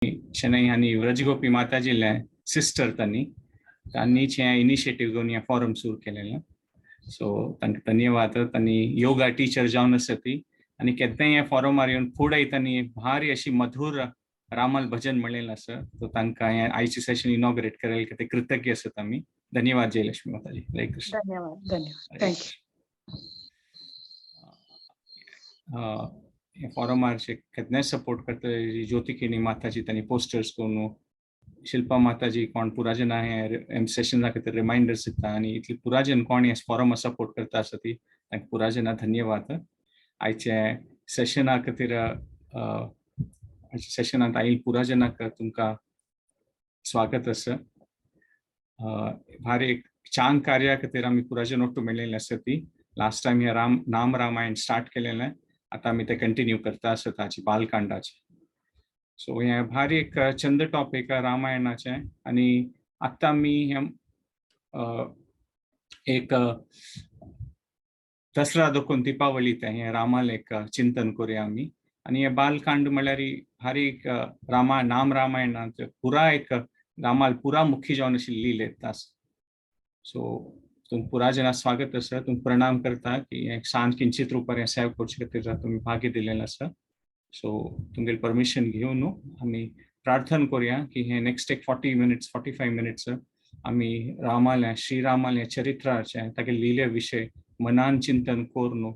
शणै आनी व्रजगोपी माताजीले सिस्टर तांणी तांणीच हें इनिशिएटीव घेवन हें फॉरम सुरू केलेलें. सो तांकां धन्यवाद. तांणी योगा टिचर जावन आसा ती आनी केन्नाय हे फॉरमार येवन फुडें तांणी भारी अशी मधुर रामाल भजन म्हणलेलें आसा. सो तांकां हें आयचें सेशन इनॉग्रेट केलें ते कृतज्ञ आसात आमी. धन्यवाद जयलक्ष्मी माताजी. हरे कृष्ण. धन्यवाद, धन्यवाद. Thank you. हे फॉरमार केन्नाय सपोर्ट करता ज्योतिकिणी माताजी, तांणी पोस्टर्स करून शिल्पा माताजी कोण पुराजना हे एम सेशना खातीर रिमायंडर्स दिता आनी इतली पुराजन कोण हे फॉरम सपोर्ट करता आसा ती तांकां पुराजना धन्यवाद. आयचे सेशना खातीर, आयच्या सेशनांत आयिल्ल्या पुराजनाक तुमकां स्वागत आसा. भारी एक चांग कार्या खातीर आमी पुराजन ಒಟ್ಟು मेळिल्ले आसा ती लास्ट टायम हे राम नाम रामायण स्टार्ट केलेलें, आतां आमी ते कंटिन्यू करता आसा ताची बालकांडाचे. सो हें भारी एक चंद टॉपीक रामायणाचें आनी आतां आमी हें एक दसरा दोखून दिपावली तें हें रामालें एक चिंतन करुया आमी. आनी हें बालकांड म्हळ्यार भारी एक रामा नाम रामायणांत पुरा एक रामाल पुरा मुखी जावन अशी लील येता. सो तुमकां पुरा जना स्वागत आसा. तुमकां प्रणाम करता की एक सांज किंचित रुपार हें सेवा करचे खातीर तुमी भाग्य दिलेलें आसा. सो तुमगेलें परमिशन घेवन आमी प्रार्थना करुया की हे नेक्स्ट एक 40 मिनिट्स, 45 मिनिट्स आमी रामाल्या, श्रीरामाल्या चरित्राचें, तागे लिले विशय मनान चिंतन करून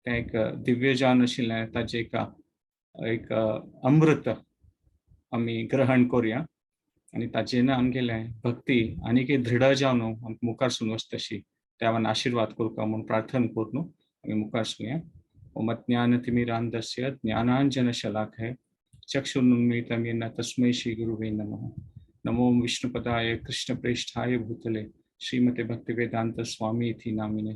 तें एक दिव्य जावन आशिल्लें ताजें एक एक अमृत आमी ग्रहण करुया आनी ताजेन आमगेलें भक्ती आनीक दृढ जावन आमकां मुखार सून वचता तशी देवान आशिर्वाद करता म्हूण प्रार्थना करून आमी मुखार सुया. ओम अज्ञानतिमिरान्धस्य ज्ञानाञ्जनशलाकया चक्षुरुन्मीलितं येन तस्मै श्रीगुरुवे नमः. नमो विष्णुपदाय कृष्णप्रेष्ठाय भूतले श्रीमते भक्तिवेदांत स्वामी इति नामिने.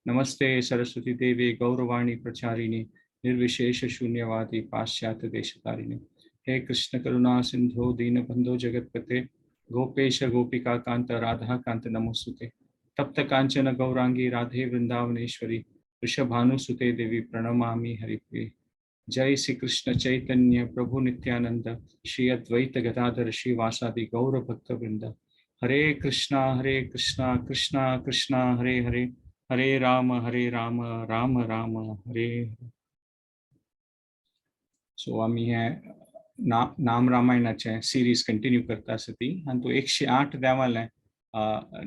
नमस्ते सरस्वती देवी गौरवाणी प्रचारिणी निर्विशेष शून्यवादी पाश्चात्य देशतारिणे. हे कृष्ण करुणा सिंधो दीनबंधो जगतपते गोपेश गोपिका कांत राधा कांत नमोस्तुते. तप्त कांचन गौरांगी राधे वृंदावनेश्वरी वृषभानुसुते देवी प्रणमामि हरिप्रिये. जय श्री कृष्ण चैतन्य प्रभु नित्यानंद श्री अद्वैत गदाधर श्रीवासादि गौर भक्त वृंद. हरे कृष्णा हरे कृष्णा कृष्णा कृष्णा हरे हरे, हरे राम हरे राम राम राम हरे हरे. सो आमी हे ना नाम रामायणाचे सिरीज कंटिन्यू करता आसा ती आनी तो 108 देवालें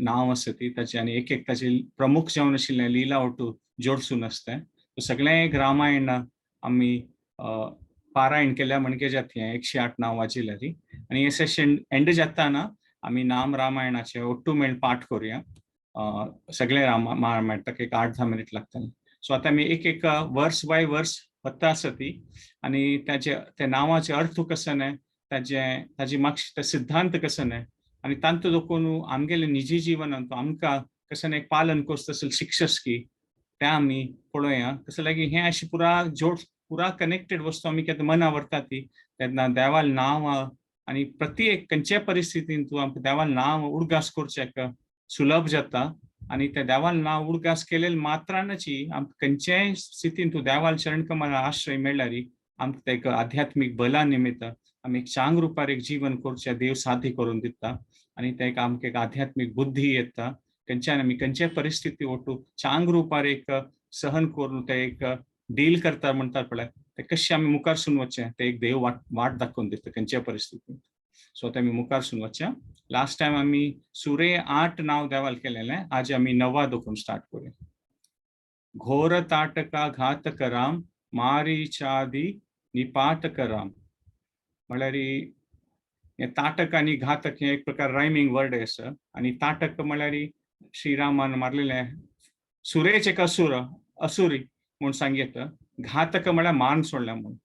नांव आसा ती ताचे आनी एक एक ताचे प्रमुख जावन आशिल्लें लिला ओटू जोडसून आसता. सगळें एक रामायण आमी पारायण केल्या म्हणजे जाता हें 108 नांव वाचिल्लें ती. आनी हें सेशन एंड जाताना आमी नाम रामायणाचे ओट्टू मेळ पाठ करुया. सगळे रामायण ताका एक 8-10 मिनीट लागतले. सो आतां आमी एक एक वर्स बाय वर्स वता आसा ती आनी ताचे त्या नांवाचे अर्थ कसो न्हय, ताजे ताजी मातशी ते सिद्धांत कसो न्हय आनी तांतू देखून आमगेले निजी जिवनांत आमकां कशें न्हय पालन करचो तसो शिक्षस की तें आमी पळोवया. तशें लागीं हें अशें पुरा जोड पुरा कनेक्टेड वस्तू आमी केन्ना मना व्हरता ती तेन्ना देवाल नांव आनी प्रति एक खंयच्याय परिस्थितीन तूं आमकां देवाल नांव उडगास करचें सुलभ जाता. आनी त्या देवाल नांव उडगास केलेले मात्रानची आमकां खंयच्याय स्थितीन तूं देवाल शरण कमला आश्रय मेळ्ळ्यार आमकां ते एक आध्यात्मीक बला निमित्त आमी एक चांग रुपार एक जीवन करचें देव साध्य करून दिता. आनी ते एक आमकां एक आध्यात्मीक बुद्धी येता, खंयच्यान आमी खंयच्याय परिस्थिती ओटू चांग रुपार एक सहन करून ते एक डील करता म्हणटात पळय, ते कशें आमी मुखार सून वचचें ते एक देव वाट वाट दाखोवन दिता खंयच्याय परिस्थितींत. सो आतां आमी मुखार सून वचया. लास्ट टायम आमी सुरे 8 नांव देवाल केलेलें, आज आमी नवा दोखून स्टार्ट करूया. घोर ताटका घातक राम मारीचादी निपातक राम. म्हळ्यार हे ताटक आनी घातक हे एक प्रकार रायमींग वर्ड आसा. आनी ताटक म्हळ्यार श्रीरामान मारलेले सुरेच एक असुर असुरी म्हूण सांगयत, घातक म्हळ्यार मान सोडल्या म्हूण.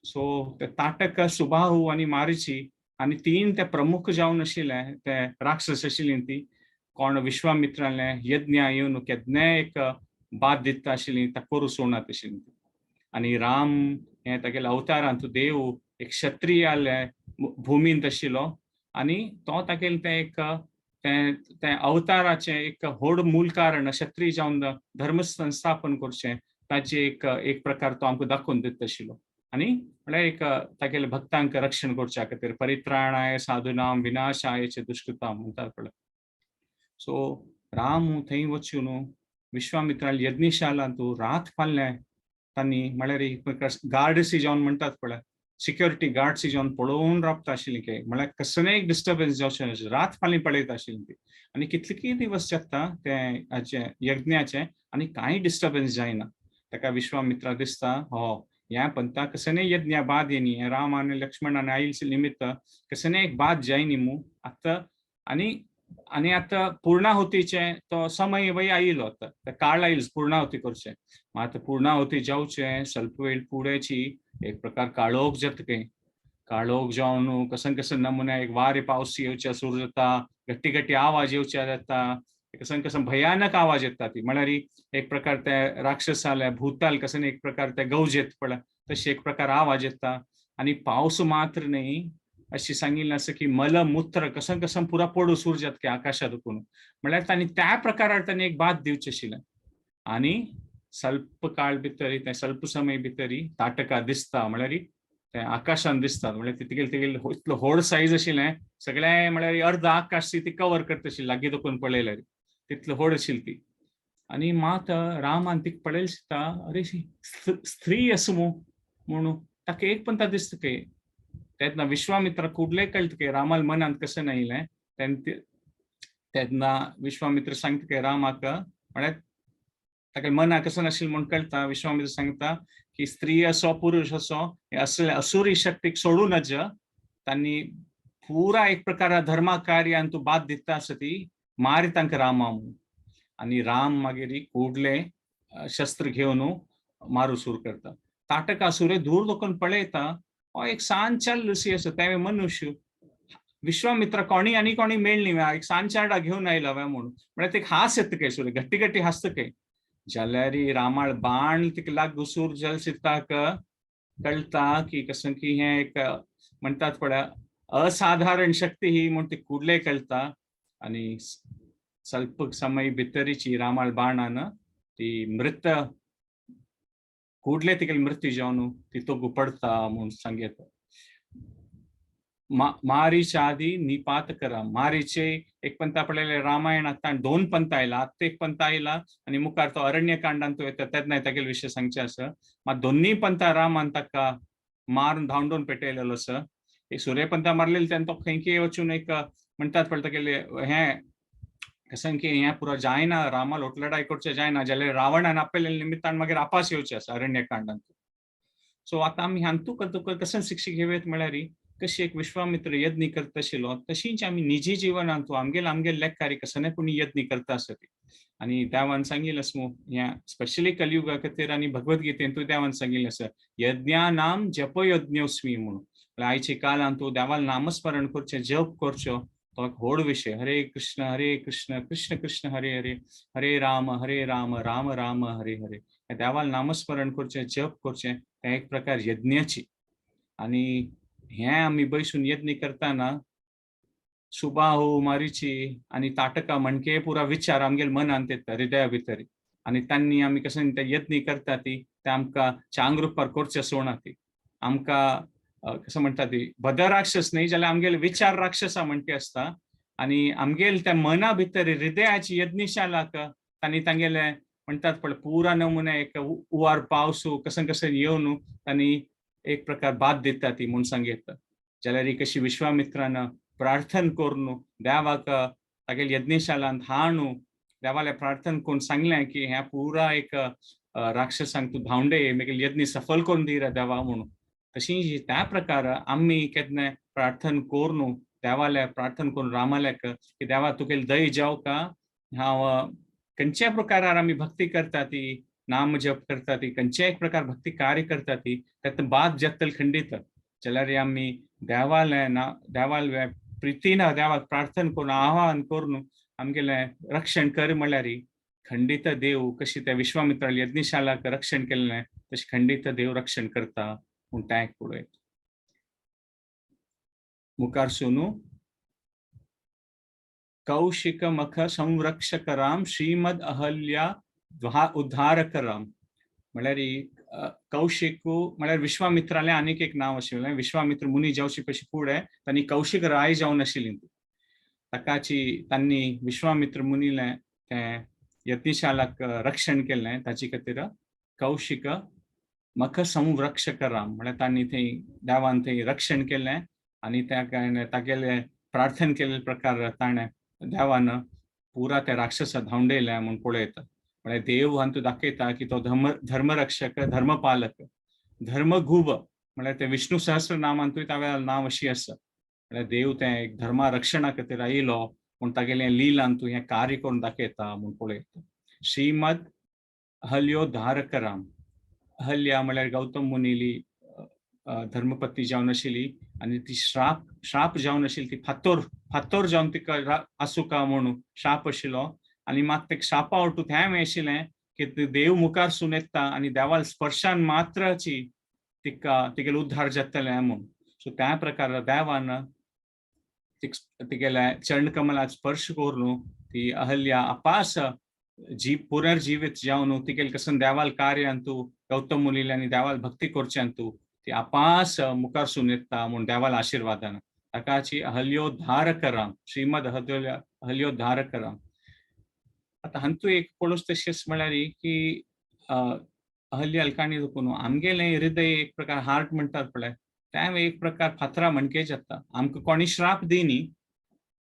सो ते ताटक, सुबाहू आनी मारिची आनी तीन ते प्रमुख जावन आशिल्ले ते राक्षस आशिल्ली ती कोण विश्वामित्राले यज्ञ येवन केन्नाय एक बाद दिता आशिल्ली, ताका करूं सोडनात आशिल्ली. आनी राम हे तागेल्या अवतारांत देव एक क्षत्रियाले भुमींत आशिल्लो आनी तो तागेले तें एक तें तें अवताराचें एक व्हड मूल कारण क्षत्रिय जावन धर्म संस्थापन करचें ताचे एक एक प्रकार तो आमकां दाखोवन दिता आशिल्लो. आनी म्हळ्यार एक तागेले भक्तांक रक्षण करच्या खातीर, परित्राणाय साधुनाम विनाशाय च दुष्कृताम म्हणटात पळय. सो राम थंय वचून विश्वामित्राल यज्ञशालांतू रात पाळ्ळें तांणी, म्हळ्यार एक गार्डसी जावन म्हणटात पळय, सिक्युरिटी गार्डसी जावन पळोवन रावता आशिल्ली की म्हळ्यार कसलें एक डिस्टर्बन्स जावचें नाशिल्लें, रात पाळी पळयता आशिल्ली ती. आनी कितले दिवस जाता ते हाचे यज्ञाचे आनी कांय डिस्टर्बन्स जायना. ताका विश्वामित्रा दिसता हो ह्या पंथा कसने यज्ञ बाद येनी, राम आनी लक्ष्मण आनी आईल निमित्त कसने एक बाद जायनी मू आतां. आनी आनी आतां पूर्णाहुतीचे तो समय वय आयलो, आतां काळ आयल पूर्णाहुती करचे. आतां पूर्णाहुती जावचे स्वल्प वेळ पुडेची एक प्रकार काळोख जाता खंय, काळोख जावन कसन कसन नमुने एक वारे पावस येवचे सुरू जाता, घट्टी घट्टी आवाज येवचे जाता, कसन कसन भयानक आवाज येता ती. म्हळ्यार एक प्रकार ते राक्षसाले भूताल कसन एक प्रकार ते गौज येत पळय तशी एक प्रकार आवाज येता. आनी पावस मात्र न्ही अशी सांगिल्लें आसा की मलमूत्र कसन कसन पुरा पडू सुरू जाता की आकाशात दुखून, म्हळ्यार तांणी त्या प्रकारार तांणी एक बाद दिवचें आशिल्लें. आनी स्वल्प काळ भितर ते स्वल्प समय भितरी ताटका दिसता, म्हळ्यार ते आकाशान दिसतात, म्हळ्यार ती तिगेले तिगेले इतलो व्हड सायज आशिल्लें सगळें, म्हळ्यार अर्द आकाश ती कवर करता आशिल्ली लागीं दुखून पळयल्यार तितलो व्हड आशिल्ली ती. आनी मात रामान तिका पळयलें दिसता, अरे स्त्री आसा मू म्हणून ताका एक पण दिसता की. तेन्ना विश्वामित्र कुडले कळटा की रामाल मनांत कशें नायलें. तेन्ना विश्वामित्र सांगता की रामाक, म्हळ्यार ताका मनाक कसं नाशिल्लें म्हूण कळटा. विश्वामित्र सांगता की स्त्री असो पुरुष असो हे असले असुरी शक्तीक सोडू नज, तांणी पुरा एक प्रकार धर्मा कार्यान तूं बाद दिता आसा ती मारी तांकां रामा म्हणून. आनी राम मागीर कुडले शस्त्र घेवन मारू सुरू करता. ताटकासुरे दूर दोकून पळयता, हो एक सान चल आसा तें मनुष्य विश्वामित्र कोणी आनी कोणी मेळ्ळी एक सान चारडा घेवन आयला म्हणून, म्हळ्यार ते हास येता काय सुरे घट्टी घट्टी हासता काय. जाल्यार रामाळ बाण तिका लाग घुसूर जल सीताक कळटा की कसं की हें एक म्हणटात पळय असाधारण शक्ती ही म्हूण ती कुडले कळटा. आनी स्वल्प समय भितरीची रामाळ बाणान ती मृत कुडले तिगेली मृत्यू जावन ती तोगू पडता म्हूण सांगता. मारीच आदी निपात करा मारीचे एक पंथा पळयले रामायणांत दोन पंथ आयला, आत्तां एक पंथ आयला आनी मुखार तो अरण्यकांडान तो येता तेन्ना तागेले विशय सांगचे आसा. मात दोन्ही पंथा रामान ताका मारून धांवडून पेटयलेलो आसा. एक सूर्यपंथा मारलेलो तेन्ना तो खंय वचून एक म्हणटात पळय तागेले हें कसं की हें पुरो जायना, रामा लोटलडाय करचें जायना जाल्यार रावणान आपयलेल्या निमित्तान मागीर आपास येवचें आसा अरण्यकांडान. सो आतां आमी हांतू तुका कसं शिक्षा घेवयत म्हळ्यार कशी एक विश्वामित्र यज्ञ करता आशिल्लो तशीच आमी निजी जिवनांत आमगेल आमगेल लेखारी कसं कोणी यज्ञ करता आसत. आनी देवान सांगिल्लें आसा ह्या स्पेशली कलियुगा खातीर आनी भगवद्गीतेंतूय देवान सांगिल्लें आसा यज्ञानाम जप यज्ञोस्मी म्हणून. आयच्या काळांत तूं देवाल नामस्मरण करचें, जप करचो तो एक व्हड विशय. हरे कृष्ण हरे कृष्ण कृष्ण कृष्ण हरे हरे हरे राम हरे राम राम राम हरे हरे, देवाल नामस्मरण करचें, जप करचें तें एक प्रकार यज्ञाची. आनी हें आमी बैसून यज्ञ करतना सुबाहु मारीची आनी ताटका म्हणके पुरा विचार आमगेले मनांत येता हृदया भितर. आनी तांणी आमी कशें ते यज्ञ करता ती ते आमकां चांग रुपार करचें सोडना ती आमकां कसं म्हणटा ती बदराक्षस न्ही जाल्यार आमगेले विचार राक्षसा म्हणटे आसता. आनी आमगेले त्या मना भितर हृदयाची यज्ञशालाक तांणी तांगेले म्हणटात पळय पुरा नमुने एक उवार पावसू कसं कसं येवन तांणी एक प्रकार बाद दिता ती म्हूण सांगता. जाल्यार कशी विश्वामित्रान प्रार्थन करून देवाक तागेले यज्ञशालांत हाणू देवाले प्रार्थन करून सांगलें की ह्या पुरा एक राक्षसांक तूं धांवडे मागीर यज्ञ सफल करून दी रे देवा म्हणून. तशी त्या प्रकार आमी केन्ना प्रार्थन करून देवाले प्रार्थन करून रामाल्याक की देवा तुगेली दय जावं का हांव खंयच्या प्रकारार आमी भक्ती करता ती नाम जप करता ती खंयच्याय एक प्रकार भक्ती कार्य करता ती तातूंत बाद जातले खंडीत. जाल्यार आमी देवाले ना देवाले प्रितीन देवाक प्रार्थन करून आवाहन करून आमगेलें रक्षण कर म्हळ्यार खंडीत देव कशी त्या विश्वामित्राले यज्ञशालाक रक्षण केल्लें तशें खंडीत देव रक्षण करता म्हूण तें एक पळयत. मुखार सुनू कौशिक मख संरक्षक राम श्रीमद अहल्या उद्धारक राम म्हळ्यार कौशिक म्हळ्यार विश्वामित्रालें आनीक एक नांव आशिल्लें. विश्वामित्र मुनी जावचे पशी फुडें तांणी कौशिक राय जावन आशिल्ली. ताकाची तांणी विश्वामित्र मुनीलें तें यज्ञशालाक रक्षण केल्लें, ताचे खातीर कौशिक मख संरक्षक राम म्हळ्यार तांणी थंय देवान थंय रक्षण केल्लें आनी त्या तागेले प्रार्थना केल्ले प्रकार ताणें देवान पुरा त्या राक्षसा धांवडयलें म्हूण पळयता. म्हळ्यार देव हातूंत दाखयता की तो धर्मरक्षक, धर्मपालक, धर्मगुब म्हळ्यार ते विष्णु सहस्र नामांतूय त्या वेळार नांव अशी आसा. म्हळ्यार देव तें एक धर्मा रक्षणा खातीर आयलो म्हूण तागेलें लिलांतू हें कार्य करून दाखयता म्हूण पळयता. श्रीमद अहल्योद्धारक राम. अहल्या म्हळ्यार गौतम मुनीली धर्मपत्नी जावन आशिल्ली आनी ती श्राप जावन आशिल्ली, ती फातोर फातोर जावन तिका आसुका म्हणून श्राप आशिल्लो. आनी मात ते श्रापा वटून हें आशिल्लें की देव मुखार सून येता आनी देवाल स्पर्शान मात्राची तिका तिगेलो उद्धार जातलें म्हूण. सो त्या प्रकार देवान तिगेल्या चरणकमलाक स्पर्श करून ती अहल्या अपास जी पुनर्जीवित जावन तिगेले कसन देवाल कार्यांतू गौतम मुनीले आनी देवाल भक्ती करच्यांतू ती अपास मुखार सून येता म्हूण देवाल आशिर्वादान ताकाची अहल्योद्धारक राम, श्रीमद अहल्योद्धारक राम. आतां हातूंत एक पळोवच तशेंच म्हळ्यार की अहल्या काणी देखून आमगेलें हृदय एक प्रकार हार्ट म्हणटात पळय, तें एक प्रकार फातरा म्हणके जाता. आमकां कोणी श्राप दिनी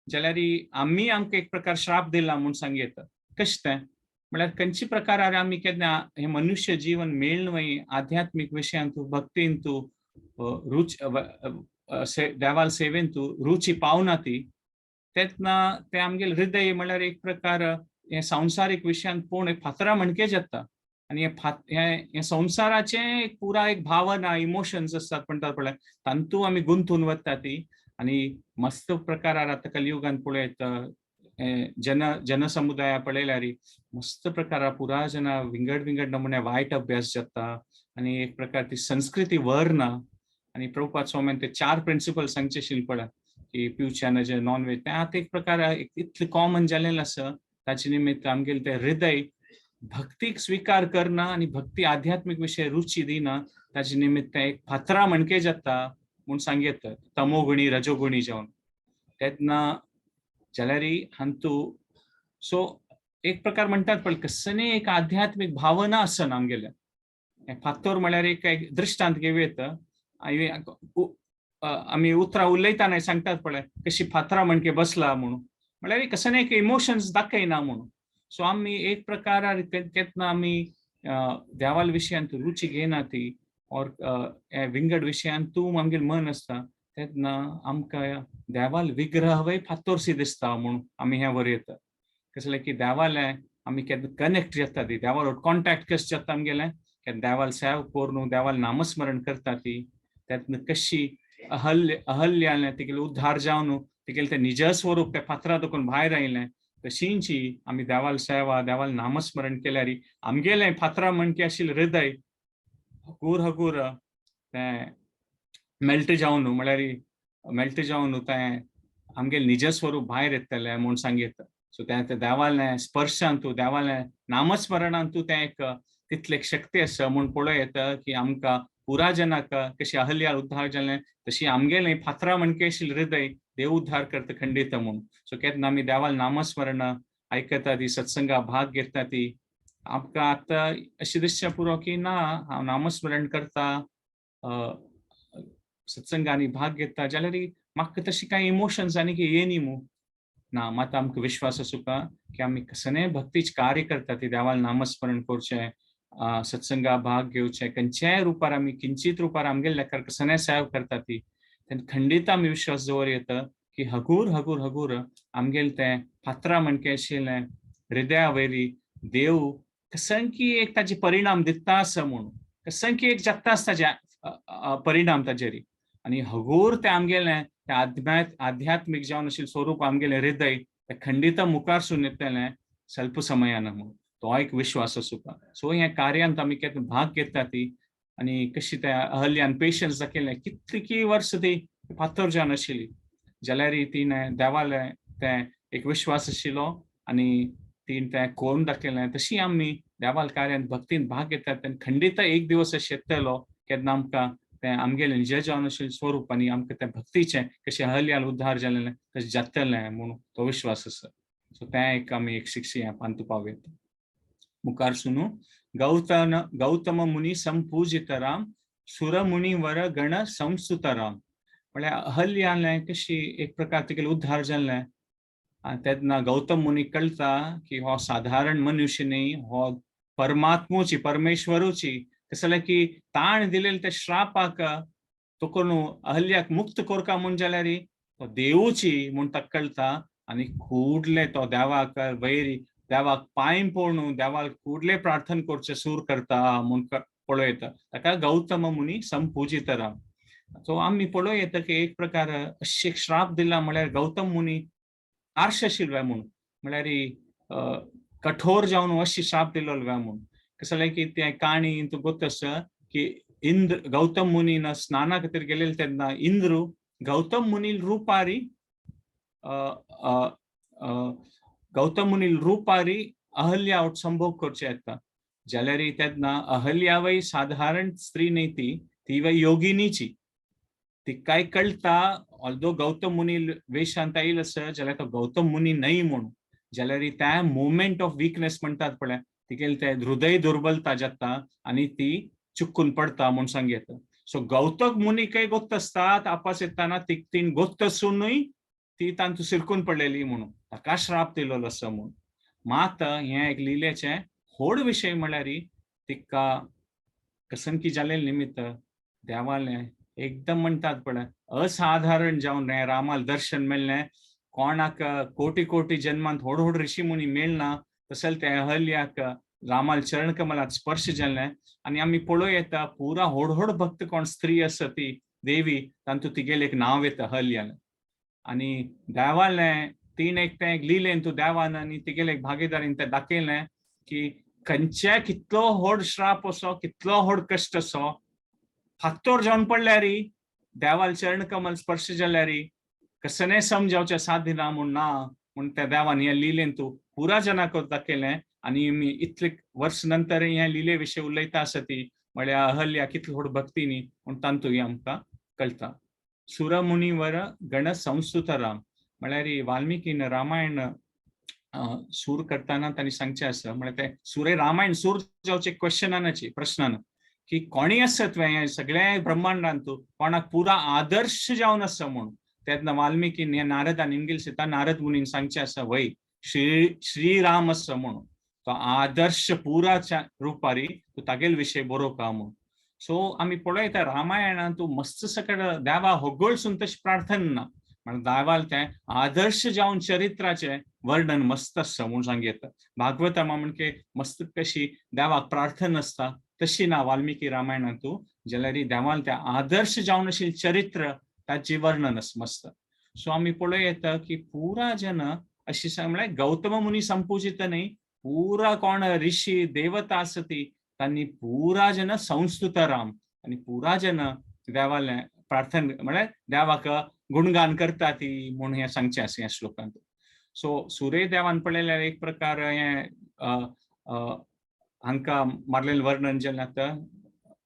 जाल्यार आमी आमकां एक प्रकार श्राप दिला म्हूण सांग येता. कशें तें म्हळ्यार खंयचे प्रकारार आमी केन्ना हें मनुष्य जीवन मेळ्ळें आध्यात्मीक विशयांतू भक्तींतू रुच देवाल सेवेंतू रुची पावना ती, तेन्ना तें आमगेलें हृदय म्हळ्यार एक प्रकार हें संवसारीक विशयांत पूण एक फातरा म्हणके जाता. आनी हें संवसाराचें एक पुरा एक भावना इमोशन्स आसतात म्हणटात पळय, तांतू आमी गुंतून वता ती. आनी मस्त प्रकारार आतां कलियुगान पळयत जनसमुदाया पळयल्यार मस्त प्रकारा पुरा जना विंगड विंगड नमुने वायट अभ्यास जाता आनी एक प्रकार ती संस्कृती व्हरना. आनी प्रभुपाद स्वामीन ते 4 प्रिंसिपल सांगचे आशिल्ले पळय की पिवच्यान जे नॉन वेज तें आतां एक प्रकार इतलें कॉमन जालेलें आसा. ताचे निमित्त आमगेलें तें हृदय भक्तीक स्वीकार करना आनी भक्ती आध्यात्मीक विशय रुची दिना, ताचे निमित्त एक फातरा म्हणके जाता म्हूण सांग येता, तमोगुणी रजोगुणी जावन तेन्ना जाल्यार हांतू सो एक प्रकार म्हणटात पळय कसने एक आध्यात्मीक भावना आसना आमगेल्या. फातोर म्हळ्यार एक दृश्टांत घेवं येता. आमी उतरां उलयतना सांगतात पळय कशी फातरा म्हणके बसला म्हणून, म्हळ्यार कसने एक इमोशन्स दाखयना म्हणून. सो आमी एक प्रकारार केन्ना आमी देवाल विशयांत रुची घेयना ती और विंगड विशयांत तूं आमगेलें मन आसता तेन्ना आमकां देवाल विग्रहवय फातोरशी दिसता म्हणून आमी हें वरयता. कसलें की देवालें आमी केन्ना कनेक्ट जाता ती देवाल कॉन्टेक्ट कशें जाता आमगेलें, केन्ना देवाल सेव करून देवाल नामस्मरण करता ती, तेन्ना कशी अहल्यालें तिगेलें उद्धार जावन तिगेलें तें निज स्वरूप तें फातरा देखून भायर आयलें, तशींची आमी देवाल सेवा देवाल नामस्मरण केल्यार आमगेलें फातरा म्हणके आशिल्लें हृदय हगूर हगूर तें मेल्ट जावन म्हळ्यार मेल्ट जावन तें आमगेलें निज स्वरूप भायर येतलें म्हूण सांगता. सो तें तें देवालें स्पर्शांतू देवालें नामस्मरणांतू तें एक तितलें शक्ती आसा म्हूण पळोवं येता की आमकां पुरा जनाक कशी अहल्या उद्धार जालें तशी आमगेलें फातरा म्हणके आशिल्लें हृदय देव उद्धार करता खंडीत म्हूण. सो केन्ना आमी देवाल नामस्मरण आयकता ती सत्संगा भाग घेता ती आमकां आतां अशें दिसचें पुरो की ना हांव नामस्मरण करता सत्संगांनी भाग घेता जाल्यार म्हाका तशी कांय इमोशन्स आनी येनी मू ना. मात आमकां विश्वास आसूका की आमी कसलेंय भक्तीच कार्य करता ती देवाल नामस्मरण करचें, सत्संगा भाग घेवचें, खंयच्याय रुपार आमी किंचीत रुपार आमगेले लेखार कसलेंय सेव करता ती, तेन्ना खंडीत आमी विश्वास दवर येता की हगूर हगूर हगूर आमगेलें तें फातरा म्हणके आशिल्लें हृदया वयली देव कसंकी एक ताजे परिणाम दिता आसा म्हणून, कसंकी एक जाता आसा ताजे परिणाम ताजेर. आनी हगूर तें आमगेलें तें आध्यात्मीक जावन आशिल्लें स्वरूप आमगेलें हृदय तें खंडीत मुखार सून येतलें स्वल्प समयान म्हणून तो एक विश्वास आसूका. सो ह्या कार्यांत आमी केन्ना भाग घेता ती आनी कशी त्या अहल्यान पेशन्स दाखयलें कितली वर्स ती फातर जावन आशिल्ली जाल्यार तिणें देवालें तें एक विश्वास आशिल्लो आनी तिणें तें करून दाखयलें. तशी आमी देवाल कार्यान भक्तीन भाग घेतात तेन्ना खंडीत एक दिवस अशें येतलो केन्ना आमकां तें आमगेलें निज जावन आशिल्लें स्वरूप आनी आमकां तें भक्तीचें कशें अहल्याल उद्धार जालेलें तशें जातलें म्हणून तो विश्वास आसा. सो तें एक आमी एक शिक्षी पांतू पावयता. मुखार सुनू गौतम गौतम मुनी संपूजित राम सुरमुनी वर गण संस्तुत राम. म्हळ्यार अहल्यालें कशी एक प्रकार तिगेलें उद्धार जालें आनी तेन्ना गौतम मुनी कळटा की हो साधारण मनुष्य न्ही, हो परमात्मूची परमेश्वरूची. तशें जाल्यार की ताण दिलेले त्या श्रापाक तो कोण अहल्याक मुक्त कोरका म्हूण जाल्यार तो देवूची म्हूण ताका कळटा आनी कूडले तो देवाक वैरी देवाक पांय पळोवन देवाक कूडले प्रार्थना करचें सूर करता म्हूण पळयता. ताका गौतम मुनी संपूजित राम. सो आमी पळोवं येता की एक प्रकार अशें श्राप दिला म्हळ्यार गौतम मुनी आर्श आशिल्लो म्हूण, म्हळ्यार कठोर जावन अशी श्राप दिलो म्हूण. कसं जालें की तें काणी तूं गोत आसा की इंद्र गौतम मुनीन स्नाना खातीर गेलेले तेन्ना इंद्र गौतम मुनी रुपारी गौतम मुनी रुपारी अहल्या आवट संभोग करचे येता. जाल्यार तेन्ना अहल्यावय साधारण स्त्री न्ही, ती ती वय योगिनीची. ती काय कळटा ऑल्दो गौतम मुनी वेशांत आयल आसा जाल्यार तो गौतम मुनी न्हय म्हणून. जाल्यार त्या मुवमेंट ऑफ विकनेस म्हणटात पळय तिगेले ते हृदय दुर्बलता जाता आनी ती चुकून पडटा म्हूण सांग येता. सो गौतम मुनी काय गोत्त आसतात आपास येताना ती तीन गोत्त आसूनय ती तांतू सिरकून पडलेली म्हणून ताका श्राप दिलेलो आसा म्हणून. मात हें एक लिलेचें व्हड विशय म्हळ्यार तिका कसनकी जालेले निमित्त देवालें एकदम म्हणटात पळय असाधारण जावन हें रामाल दर्शन मेळ्ळें. कोणाक कोटी कोटी जन्मांत व्हड व्हड ऋषी मुनी मेळना तशें ते अहल्याक रामाल चरण कमलात स्पर्श जालें. आनी आमी पळोवं येता पुरा व्हड व्हड भक्त कोण स्त्री आसा ती देवी तांतू तिगेलें एक नांव येता अहल्यालें. आनी देवालें तीन एक तें एक लिलें तूं देवान आनी तिगेलें एक भागीदारीन तें दाखयलें की खंयच्या कितलो व्हड श्राप असो कितलो व्हड कश्ट असो फातोर जावन पडल्यार देवाल चरण कमल स्पर्श जाल्यार कसने समजावचें साध्य ना म्हूण ना म्हूण त्या देवान हें लिलें तूं पुरा जनाक दाखयलें. आनी आमी इतले वर्स नंतर हें लिले विशय उलयता आसा ती म्हळ्यार अहल्या कितली व्हड भक्ती न्ही म्हूण तांतू हें आमकां कळटा. सुरमुनिवर गण संस्तुत राम म्हळ्यार वाल्मिकीन रामायण सूर करताना तांणी सांगचें आसा म्हळ्यार ते सुरे रामायण सूर जावचे क्वेश्चनाची प्रश्नान की कोणी आसत हें सगळ्या ब्रह्मांडांत कोणाक पुरा आदर्श जावन आसा म्हूण. तेन्ना वाल्मिकीन हे नारदान निमगेल सीता नारद मुनीन सांगचें आसा वय श्री श्रीराम आसा म्हणून तो आदर्श पुराच्या रुपारी तूं तागेल विशय बरोवका म्हूण. सो आमी पळयता रामायणांत तूं मस्त सकट देवा होगळसून तशी प्रार्थना ना म्हण देवाल तें आदर्श जावन चरित्राचें वर्णन मस्त आसा म्हूण सांग येता. भागवतामा म्हणजे मस्त कशी देवाक प्रार्थना आसता तशी ना वाल्मिकी रामायणांतू जाल्यार देवाल तें आदर्श जावन आशिल्लें चरित्र ताचें वर्णन आसा मस्त. सो आमी पळोवं येता की पुरा जन अशी सांग म्हळ्यार गौतम मुनी संपूजित न्ही पुरा कोण ऋषी देवता आसा ती तांणी पुरा जन संस्तुत राम आनी पुरा जन देवालें प्रार्थना म्हळ्यार देवाक गुणगान करता ती म्हूण हें सांगचें आसा ह्या श्लोकांत. सो सूर्य देवान पळयल्यार एक प्रकार हें हांकां मारलेलें वर्णन जालें आतां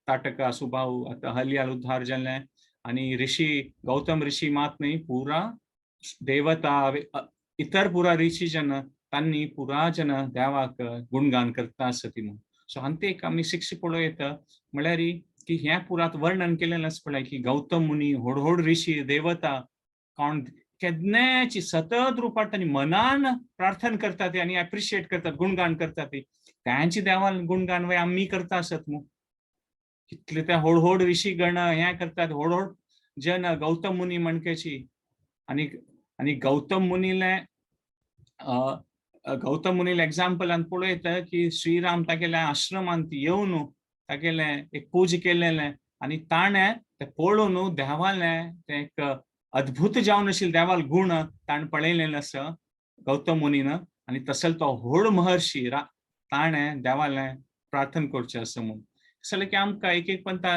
ताटका सुबाहु आतां हल्याल उद्धार जालें आनी ऋषी गौतम ऋषी मात न्ही पुरा देवता इतर पुरा ऋषी जन तांणी पुरा जन देवाक गुणगान करता आसा ती म्हूण. सो हांते एक आमी शिक्षा पळोवं येता म्हळ्यार की ह्या पुरात वर्णन केलेलें आसा पळय की गौतम मुनी व्हड व्हड ऋषी देवता कोण केन्नाची सतत रुपात तांणी मनान प्रार्थना करतात आनी एप्रिशिएट करतात गुणगान करतात तांची देवान गुणगान वय आमी करता आसत मू. कितले ते व्हड व्हड ऋषी गण हें करतात व्हड व्हड जन गौतम मुनी म्हणकेची. आनी आनी गौतम मुनीले गौतम मुनीले एग्जाम्पलान पळयता की श्रीराम तागेल्या आश्रमांत येवन तागेलें एक पूजा केलेलें आनी ताणें तें पळोवन देवालें तें एक अद्भुत जावन आशिल्लें देवाल गुण ताणें पळयलेलें आसा गौतम मुनीन. आनी तसो तो व्हड महर्षी ताणें देवालें प्रार्थना करचें आसा म्हूण. जाल्यार की आमकां एक एक पंता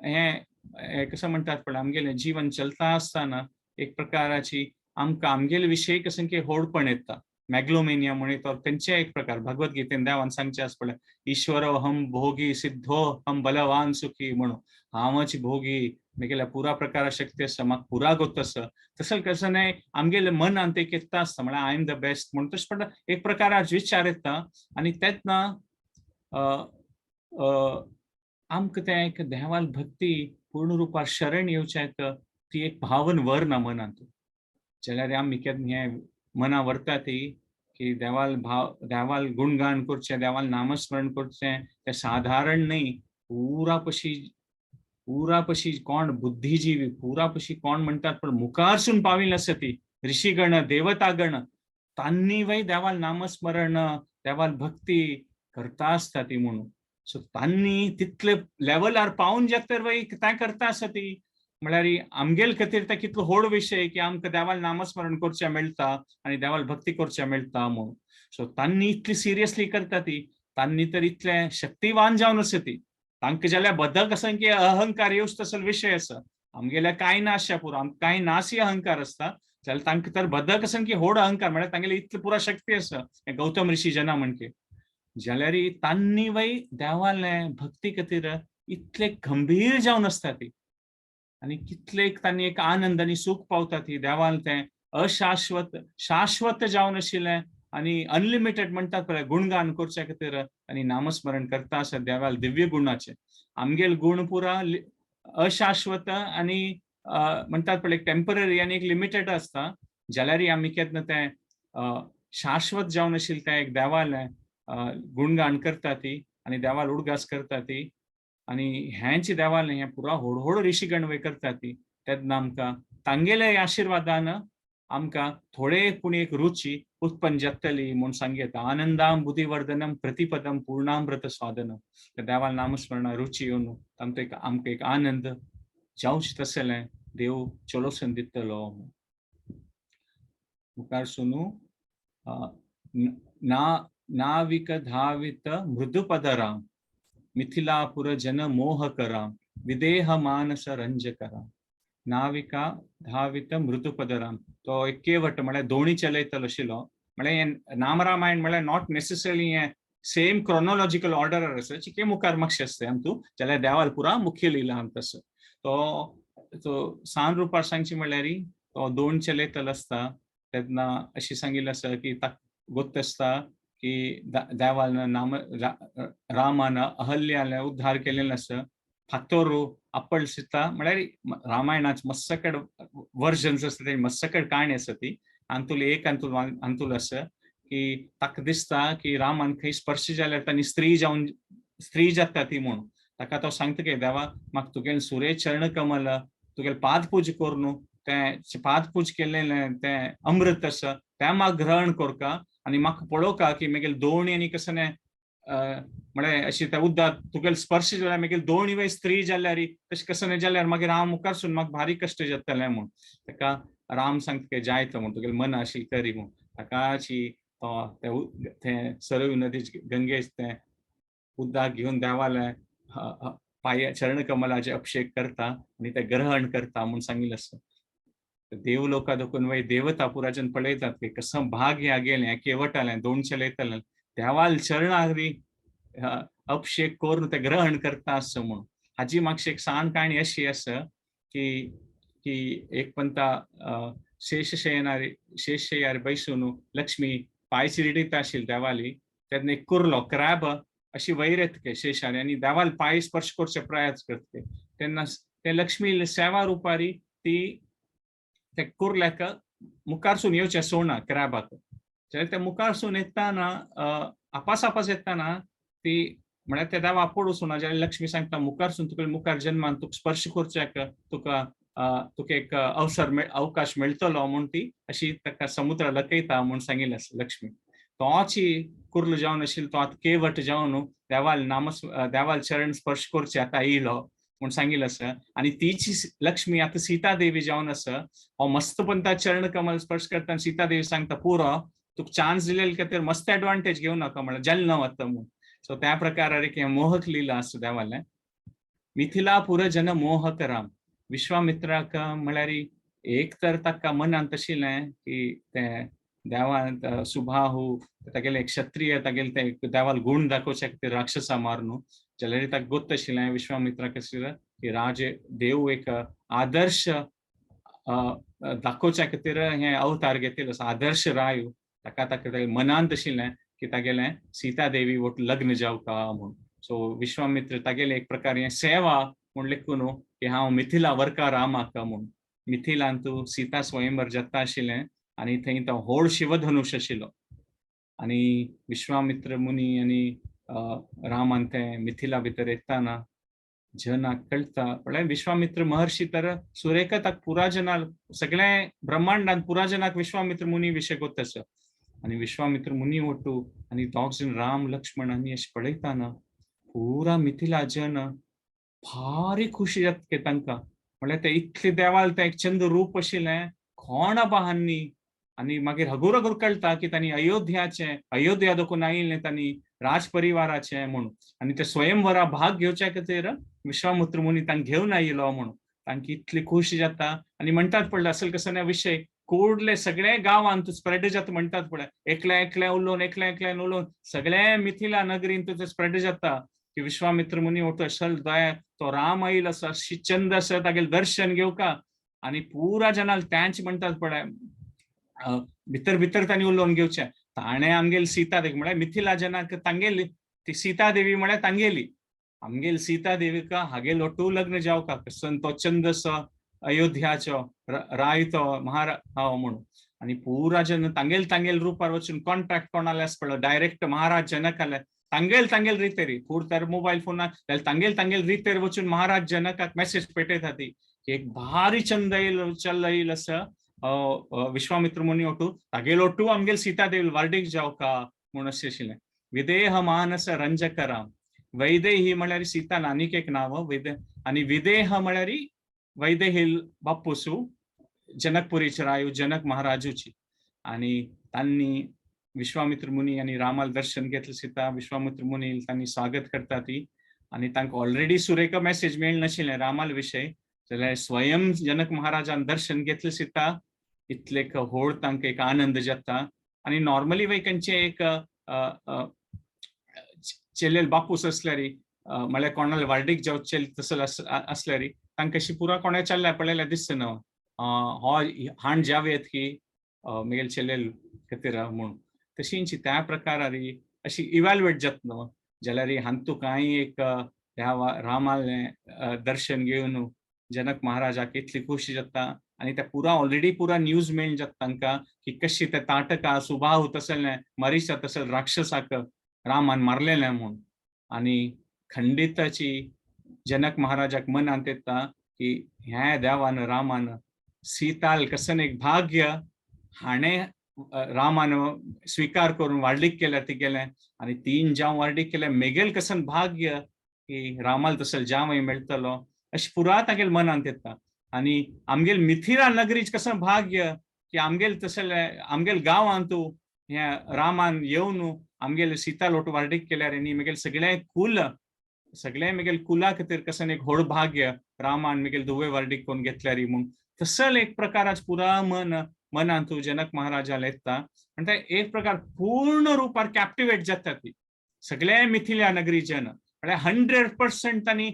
हें कशें म्हणटात पळय आमगेलें जीवन चलता आसतना एक प्रकाराची आमकां आमगेले विशय कसं की होडपण येता. मॅग्लोमेनिया म्हणी तो तेंचे एक प्रकार. भगवद्गीतेन देवान सांगचें आसा पळय, ईश्वर हम भोगी सिद्धो हम बलवान सुखी म्हणून, हांवच भोगी, मेगेल्या पुरा प्रकार शक्ती आसा, म्हाका पुरा गोत आसा. तसं कसं नाही, आमगेले मनान ते येता आसता, म्हळ्यार I am the best म्हणून. तशें म्हणटा एक प्रकाराचे विचार येता आनी तेन्ना आमकां तें एक देवाल भक्ती पूर्ण रुपार शरण येवचें ती एक भावन व्हरना मनांत. जाल्यार आमी केन्ना हें मना व्हरता ती की देवाल भाव, देवाल गुणगान करचें, देवाल नामस्मरण करचें, तें साधारण न्ही. पुरा पशी, पुरा पशी कोण बुद्धिजीवी, पुरा पशी कोण म्हणटात पण मुखारसून पाविल्ले आसा ती ऋषीगण, देवतागण, तांनी वय देवाल नामस्मरण, देवाल भक्ती करता आसता ती म्हणून. सो तांनी तितले लेवलार पावून जाता तर वय तें करता आसा ती. म्हळ्यार आमगेल खातीर तें कितलो व्हड विशय की आमकां देवाल नामस्मरण करचें मेळटा आनी देवाल भक्ती करचें मेळटा म्हणून. सो तांनी इतली सिरियसली करता ती, तांनी तर इतले शक्तिवान जावन आसा ती, तांकां जाल्यार बदक आसा की अहंकार येवच तसलो विशय आसा. आमगेल्या कांय ना आसच्या पुरो, आमकां कांय नासी अहंकार आसता, जाल्यार तांकां तर बदक आसा की व्हड अहंकार, म्हळ्यार तांगेले इतली पुरा शक्ती आसा गौतम ऋषी जना म्हणके. जाल्यार तांनी वय देवाले भक्ती खातीर इतले गंभीर जावन आसता ती आनी कितले तांणी एक आनंद आनी सूख पावता ती देवान तें अशाश्वत शाश्वत जावन आशिल्लें आनी अनलिमिटेड म्हणटात पळय गुणगान करच्या खातीर आनी नामस्मरण करता आसा देवाल दिव्य गुणाचे. आमगेल गुण पुरा अशाश्वत आनी म्हणटात पळय टेम्पररी आनी एक लिमिटेड आसता. जाल्यार आमी केन्ना तें शाश्वत जावन आशिल्लें तें एक देवालें गुणगान करता ती आनी देवाल उडगास करता ती आनी हेंच देवालें हें पुरा व्हड व्हड ऋषीगण वय करता ती, तेन्ना आमकां तांगेल्या आशिर्वादान आमकां थोडे पूण एक रुची उत्पन्न जातली म्हूण सांगता. आनंदाम बुद्धिवर्धनम प्रतिपदम पूर्णामृत स्वादनम. देवाल नामस्मरणा रुची येवन तांकां एक आमकां एक आनंद जावच तसलें देव चलोसून दितलो. मुखार सुनू ना नाविक धावित मृदुपदराम मिथिलापुर जन मोहकराम विदेह मानस रंजकराम. नाविका धावित मृदुपदराम तो एक केवट म्हळ्यार दोणी चलयतलो आशिल्लो. म्हळ्यार हें नामरामायण म्हळ्यार not necessarily हें सेम क्रोनोलॉजिकल ऑर्डर आसा, चिके मुखार मातशें आसता आमतू, जाल्यार देवाल पुरा मुख्य लिला आम तसो. तो तो सान रुपार सांगची म्हळ्यार तो दोन चलयतलो आसता तेन्ना अशी सांगिल्लें आसा की ताका गोत्त आसता की देवान नाम रामान अहल्याले उद्धार केलेलो आसा. फातोरू आपल सीता म्हळ्यार रामायणाच मस्सकड वर्जन्स आसता ते मस्सकड काणी आसा ती अंतुल एक अंतुल अंतुल आसा की ताका दिसता की रामान खंय स्पर्श जाल्यार तांणी स्त्री जावन स्त्री जाता ती म्हणून. ताका तो सांगता की देवा म्हाका तुगेले सुरे चरण कमल तुगेले पादपूज करून तें पादपूज केलेलें तें अमृत आसा तें म्हाका ग्रहण करका आनी म्हाका पळोवका की मागीर दोणी आनी कसं म्हळ्यार अशी त्या उदकांत तुगेले स्पर्श जाल्यार मागीर दोणी वय स्त्री जाल्यार तशें कसं न्हय जाल्यार मागीर हांव मुखारसून म्हाका भारी कश्ट जातले म्हूण. ताका राम सांगता की जायत म्हूण तुगेले मन अशी करी म्हूण. ताकाची तो तें सरयू नदी गंगेच तें उदक घेवन देवाले पांय चरण कमलाचे अभिषेक करता आनी ते ग्रहण करता म्हूण सांगिल्लें आसा. देव लोका देखून वय देवता पुराच्यान पळयतात की कसं भाग्य गेलें केवटालें दोन चलयतलें देवाल चरणारी अभिषेक करून ते ग्रहण करता आसो म्हणून. हाजी मातशी एक सान काणी अशी आसा की की एक पंता शेषशयनारी शेषशयार बैसून लक्ष्मी पांय चिरडीत आशिल्ली देवाली, तेन्ना एक कुर्लो क्रॅब अशी वयर येतके शेषारी आनी देवाल पांय स्पर्श करचे प्रयास करतके तेन्ना ते लक्ष्मी सेवा रुपारी ती ते कुर्ल्याक मुखारसून येवचें सोणा क्रॅबाक. जाल्यार ते मुखारसून येताना आपास आपास येताना ती म्हळ्यार ते देवा आपोड सोणा. जाल्यार लक्ष्मी सांगता मुखारसून तुका मुखार जन्मान तुका स्पर्श करच्याक तुका तुका एक अवसर अवकाश मेळटलो म्हूण ती अशी ताका समुद्र लकयता म्हूण सांगिल्लें आसा लक्ष्मी. तोची कुर्लो जावन आशिल्लो तो आतां केवट जावन देवाल नामस देवाल चरण स्पर्श करचे आतां येयलो म्हूण सांगिल्लें आसा. आनी तीची लक्ष्मी आतां सीता देवी जावन आसा. हो मस्त पंता चरण कमल स्पर्श करता सीता देवी सांगता पुरो तुका चान्स दिलेले खातीर मस्त एडवांटेज घेवं नाका म्हळ्यार जल्म वता म्हूण. सो त्या प्रकारार एक मोहक लिला आसा देवालें. मिथिलापुर जन मोहक राम विश्वामित्राक म्हळ्यार एक तर ताका मनांत आशिल्लें की तें देवान सुबाहू तागेले क्षत्रिय तागेले ते देवाल गुण दाखोवच्या खातीर राक्षसा मारनु जाल्यार ताका गोत्त आशिल्लें विश्वामित्राक आशिल्लें की राजे देव एक आदर्श दाखोवच्या खातीर हे अवतार घेतिल्लो आसा, आदर्श रायू. ताका ताका मनांत आशिल्लें की तागेलें सीता देवी वट लग्न जावका म्हूण. सो विश्वामित्र तागेले एक प्रकार हें सेवा म्हूण लेखून की हांव मिथिला व्हरका रामाक म्हूण. मिथिलांतू सीता स्वयंवर जाता आशिल्लें आनी थंय तो व्हड शिवधनुश आशिल्लो आनी विश्वामित्र मुनी आनी रामान ते मिथिला भितर येताना जनाक कळटा म्हळ्यार विश्वामित्र महर्षी तर सुरेखा ताका पुरा जनाक सगळे ब्रह्मांडान पुरा जनाक विश्वामित्र मुनी विशय गोत आसा. आनी विश्वामित्र मुनी वटू आनी दोग जण राम लक्ष्मण आनी अशें पळयताना पुरा मिथिला जन भारी खुशी जाता तांकां. म्हळ्यार ते इतले देवाल तें एक चंद रूप आशिल्लें कोण आबा हान्नी. आनी मागीर हगूर हगूर कळटा की तांणी अयोध्याचें अयोध्या दोकून आयिल्लें तांणी राज परिवाराचें म्हूण. आनी ते स्वयंवरा भाग घेवच्या खातीर विश्वामित्र मुनी तांकां घेवन आयिल्लो म्हूण तांकां इतली खुशी जाता. आनी म्हणटात पडलें असल कसो ना विशय कोडले सगळे गांवांत स्प्रेड जाता म्हणटात पळय, एकल्या एकल्या उलोवन एकल्या एकल्यान उलोवन सगळे मिथिला नगरीन तुजें स्प्रेड जाता की विश्वामित्र मुनी वटो असल दया तो राम आयल आसा अशी चंद आसा तागेलें दर्शन घेवका. आनी पुरा जनाल त्यांच म्हणटात पळय भितर भितर तांणी उलोवन घेवचें ताणें आमगेली सीता देवी म्हळ्यार मिथिला जनाक तांगेली ती सीता देवी म्हळ्यार तांगेली आमगेली सीता देवीका हागेल ओटू लग्न जावका कसन तो चंद असो अयोध्याचो राय तो महारा हांव म्हणून. आनी पुरा जन तांगेल तांगेल रुपार वचून कॉन्ट्रॅक्ट कोणाले आसा पळय डायरेक्ट महाराज जनकाले तांगेल तांगेल रितेरी पूर तर मोबायल फोनार जाल्यार तांगेल तांगेल रितेर वचून महाराज जनकाक मेसेज पेटयता ती एक भारी चंद येयल चल येयल आसा विश्वामित्र मुनी ओटू तागेल ओटू आमगेल सीता देवी वार्डीक जावका म्हूण अशें आशिल्लें. विदेह मानस रंजकराम वैदेही म्हळ्यार सीतान आनीक एक नांव वैदे आनी विदेह म्हळ्यार वैदेही बाप्पुसू जनकपुरीचे रायू जनक महाराजूची. आनी तांणी विश्वामित्र मुनी आनी रामाल दर्शन घेतलें सीता विश्वामित्र मुनी तांणी स्वागत करता ती आनी तांकां ऑलरेडी सुरेखा मेसेज मेळ नाशिल्लें रामाल विशय जाल्यार स्वयं जनक महाराजान दर्शन घेतलें सीता इतले होड तांकां एक आनंद जाता. आनी नॉर्मली वय खंयचे एक चेलेल बापूस आसल्यार म्हळ्यार कोणाले वार्डीक जावं चेल तसो आसल्यार तांकां अशी पुरा कोणा चल्ल्या पळयल्यार दिसता न्हू हो हाण जावयेत की मेगेल चेलेल खातीर म्हूण. तशींची त्या प्रकारारी अशी इव्हॅल्युएट जाता न्हू जाल्यार हांतू कांय एक ह्या रामालें दर्शन घेवन जनक महाराजाक इतली खुशी जाता आनी ते पुरा ऑलरेडी पुरा न्यूज मेळून जाता तांकां की कशी ते ताटका सुबाहू तसलें मरीचा तसले राक्षसाक रामान मारलेलें म्हूण. आनी खंडिताची जनक महाराजाक मनांत येता की ह्या देवान रामान सीताल कसन एक भाग्य हाणें रामान स्विकार करून वार्डीक केल्या ती गेलें आनी तीन जावं वार्डीक केल्या मेगेल कसन भाग्य की रामाल तसल जावंय मेळटलो अशें पुरा तागेल मनांत येता. आनी आमगेल मिथिला नगरीच कसं भाग्य की आमगेल तसले आमगेल गांवांतू ह्या रामान येवन आमगेले सीता लोट वार्डीक केल्यार आनी मेगेल सगळे कुल सगळे मेगेल कुला खातीर कसन एक व्हड भाग्य रामान मेगेल धुवे वार्डीक कोण घेतल्यार म्हूण तसल एक प्रकाराच पुरा मन मनांतू जनक महाराजाला येता. आनी ते एक प्रकार पूर्ण रुपार कॅप्टिवेट जाता ती सगळे मिथिला नगरी जन म्हळ्यार 100% तांणी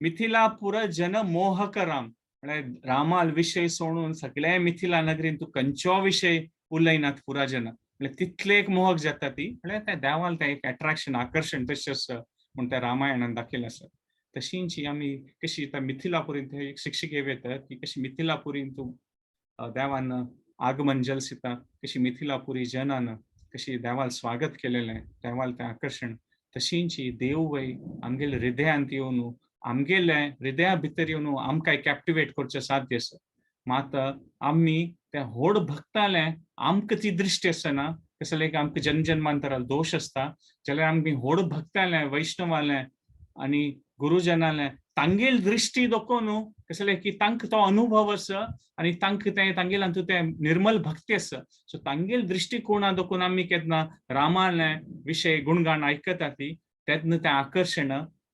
मिथिलापुर जन मोहक राम म्हळ्यार रामाल विशय सोडून सगळे मिथिला नगरीन तूं खंयचो विशय उलयनात पुरा जन म्हळ्यार तितले एक मोहक जाता ती म्हळ्यार त्या देवाल तें एक एट्रॅक्शन आकर्शण तशें आसा म्हूण त्या रामायणान दाखयलें आसा. तशींची आमी कशी त्या मिथिलापुरीन थंय एक शिक्षक येता की कशी मिथिलापुरीन तूं देवान आगमन जलसिता कशी मिथिलापुरी जनान कशी देवाल स्वागत केलेलें देवाल तें आकर्शण तशींची देव वय आमगेले हृदयांत येवन आमगेले हृदया भितर येवन आमकां कॅप्टिवेट करचें साध्य आसा. मात आमी त्या व्हड भक्ताले आमकां ती दृश्टी आसना कसले एक आमकां जन्मजन्मांतरा दोश आसता जाल्यार आमी व्हड भक्ताले वैष्णवाले आनी गुरुजनाले तांगेल दृश्टी दाखोवन न्हू कसले की तांकां तो अनुभव आसा आनी तांकां तें तांगेल हातूंत तें निर्मल भक्ती आसा. सो तांगेल दृश्टिकोणा दाखोवन आमी केन्ना रामाले विशय गुणगान आयकता ती तेन्ना तें आकर्शण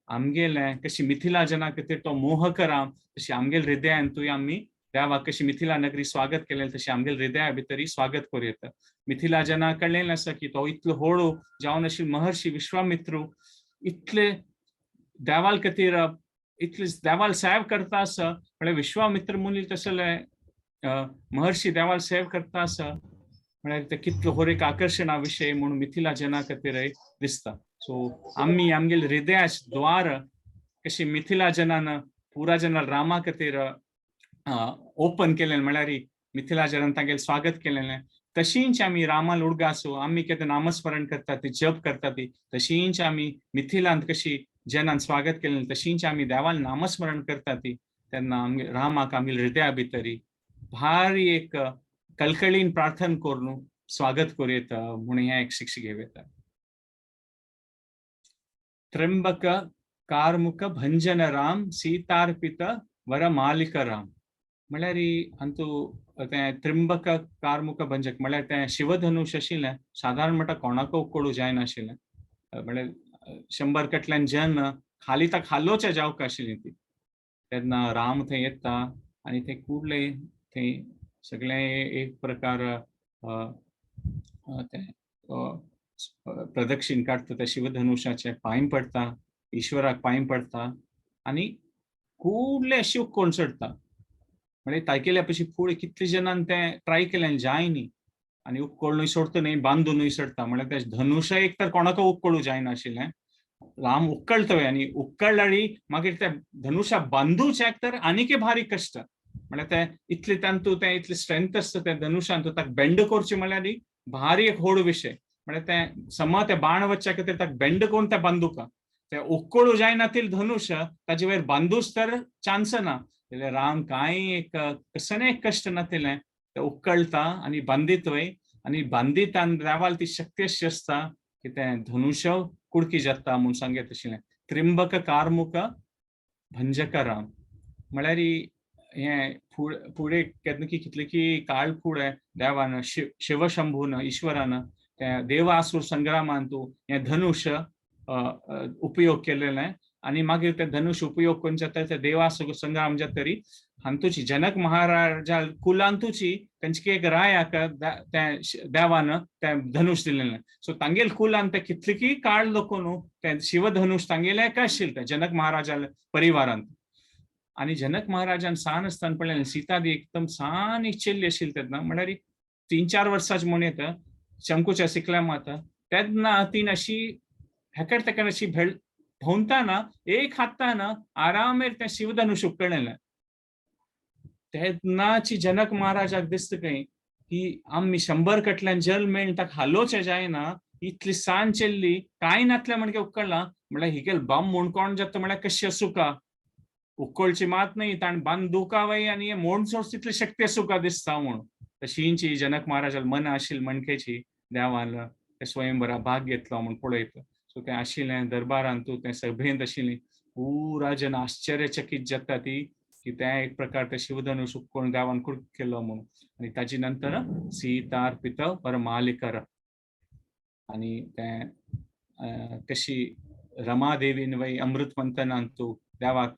आमगेलें कशी मिथिला जना खातीर तो मोहक राम तशी आमगेल हृदयांतूय आमी देवाल देवाक कशी मिथिला नगरी स्वागत केलें तशें आमगेले हृदया भितरी स्वागत करूं येता. मिथिला जना कळ्ळें आसा की तो इतलो होळू जावन आशिल्लो महर्षी विश्वामित्र इतले देवाल खातीर इतले देवाल सेव करता आसा. म्हळ्यार विश्वामित्र मुनी तसले महर्षी देवाल सेव करता आसा म्हळ्यार ते कितलो होर एक आकर्शणा विशय म्हणून मिथिला जना खातीर दिसता. सो आमी आमगेले हृदया द्वार कशी मिथिला जनान पुरा जना रामा खातीर ओपन केलें, म्हळ्यार मिथिला जनान तांगेलें स्वागत केलें, तशींच आमी रामाल उडगासो आमी केन्ना नामस्मरण करता ती जप करता ती तशींच आमी मिथिलांत कशी जनान स्वागत केलें तशींच आमी देवाल नामस्मरण करता ती तेन्ना आमगे रामाक आमगे हृदया भितरी भारी एक कळकळीन प्रार्थना करून स्वागत करूं येता म्हणून हें एक शिक्षा घेवं येता. त्र्यंबक कार्मुक भंजन राम सीतार्पित वर मालिक राम. म्हळ्यार अंतू तें त्र्यंबक कार्मुक भंजक म्हळ्यार तें शिवधनुष आशिल्लें सादारण म्हणटा कोणाक उकडूं जायनाशिल्लें. म्हळ्यार 100 कटल्यान जन खाली ताका हालोवच्या जावंक आशिल्ली ती. तेन्ना राम थंय येता आनी ते कुडले थंय सगळें एक प्रकार तें प्रदक्षिण काडटा त्या शिवधनुषाचे पांय पडटा, ईश्वराक पांय पडटा आनी कुडले शिव कोण चडटा. म्हणजे तायकेल्या पशी फुडें कितले जणान तें ट्राय केलें जायनी आनी उक्कोळनूय सोडता न्ही बांदूनूय सोडटा. म्हळ्यार तें धनुष एक तर कोणाक उक्कोळू जायनाशिल्लें. राम उक्कळतोय आनी उक्कळ्ळी मागीर ते धनुषा बांदूच्याक तर आनीकय भारी कश्ट. म्हळ्यार ते इतले तांतू तें इतलें स्ट्रेंथ आसता त्या धनुषान ताका बेंड करचें म्हळ्यार भारी एक व्हड विशय. म्हळ्यार तें सम तें बाण वचच्या खातीर ताका बेंड करून तें बांदूका तें उक्कोळू जायना तील धनुष ताजे वयर बांदूच तर चान्स ना. जाल्यार राम कांय एक कसलें एक कश्ट नातिल्लें तें उक्कळटा आनी बांदीत वय आनी बांदीत आनी देवाल ती शक्ती अशी आसता की तें धनुष कुडकी जाता म्हूण सांगत आशिल्लें. त्रिंबक कार्मुक भंजक राम म्हळ्यार हें फुडें केन्ना की कितले की काळ फुडें देवान शिवशंभून ईश्वरान त्या देवासूर संग्रामान तूं हें धनुष उपयोग केलेलें आनी मागीर ते धनुष उपयोग करून जाता ते देवासूर संग्राम जातरी हांतूची जनक महाराजा कुलांतूची तेंचे एक रायाक त्या देवान तें धनुष दिलेलें. सो तांगेल कुलान ते कितले की काळ लोक न्हू तें शिवधनुष तांगेलें एक आशिल्लें तें जनक महाराजा परिवारांत. आनी जनक महाराजान सान आसतना पळयलें सीता दी एकदम सान एक चेल्ली आशिल्ली तेन्ना म्हळ्यार 3-4 वर्सांच म्हूण येता शंकूच्या सिकल्या मात तेन्ना तीन अशी हेकड तेकड अशी भेळ भोंवताना एक हातान आरामेर तें शिवधनुष उकळलें. तेन्नाची जनक महाराजाक दिसता खंय की आमी 100 कटल्यान जल मेळून ताका हालोवचें जायना इतली सान चेल्ली कांय नातलें म्हणके उकळ्ळां म्हळ्यार हिगेल बम म्हूण कोण जाता म्हळ्यार कशी आसूका उकळची मात न्ही ताणें बांदुका वय आनी मोड सोड तितली शक्ती आसूका दिसता म्हूण. तशींची जनक महाराजाल मन आशिल्ली मनखेची देवान ते स्वयंवरा भाग घेतलो म्हूण पळयता. सो तें आशिल्लें दरबारांत तें सभेंत आशिल्ली पुरा जन आश्चर्यचकीत जाता ती की तें एक प्रकार ते शिवधनुष उक्कोण देवान कुड केलो म्हूण. आनी ताजे नंतर सीतार्पित परमालिकर आनी तें कशी रमादेवीन वय अमृत मंथनान तूं देवाक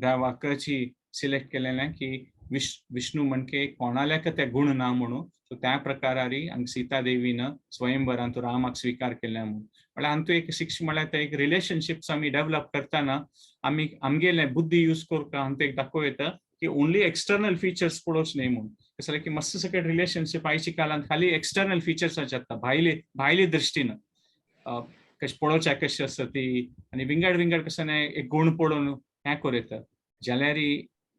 देवाकची सिलेक्ट केलेलें की विष्णू म्हणके कोणाल्याक ते गुण ना म्हणून. सो त्या प्रकारारी हांगा सीता देवीन स्वयंवरान रामाक स्विकार केलें म्हणून. म्हळ्यार हांतू एक शिक्षा म्हळ्यार ते एक रिलेशनशिप्स आमी डेव्हलप करतना आमी आमगेले बुद्धी यूज करता हांतू एक दाखोवं येता की ओनली एक्सटर्नल फिचर्स पळोवच न्ही म्हूण. कशें जालें की मस्त सगळे रिलेशनशीप आयच्या काळांत खाली एक्सटर्नल फिचर्स जाता भायले भायले दृश्टीन कशें पळोवच्याक कशी आसता ती आनी विंगड विंगड कशें एक गुण पळोवन हें करूं येता. जाल्यार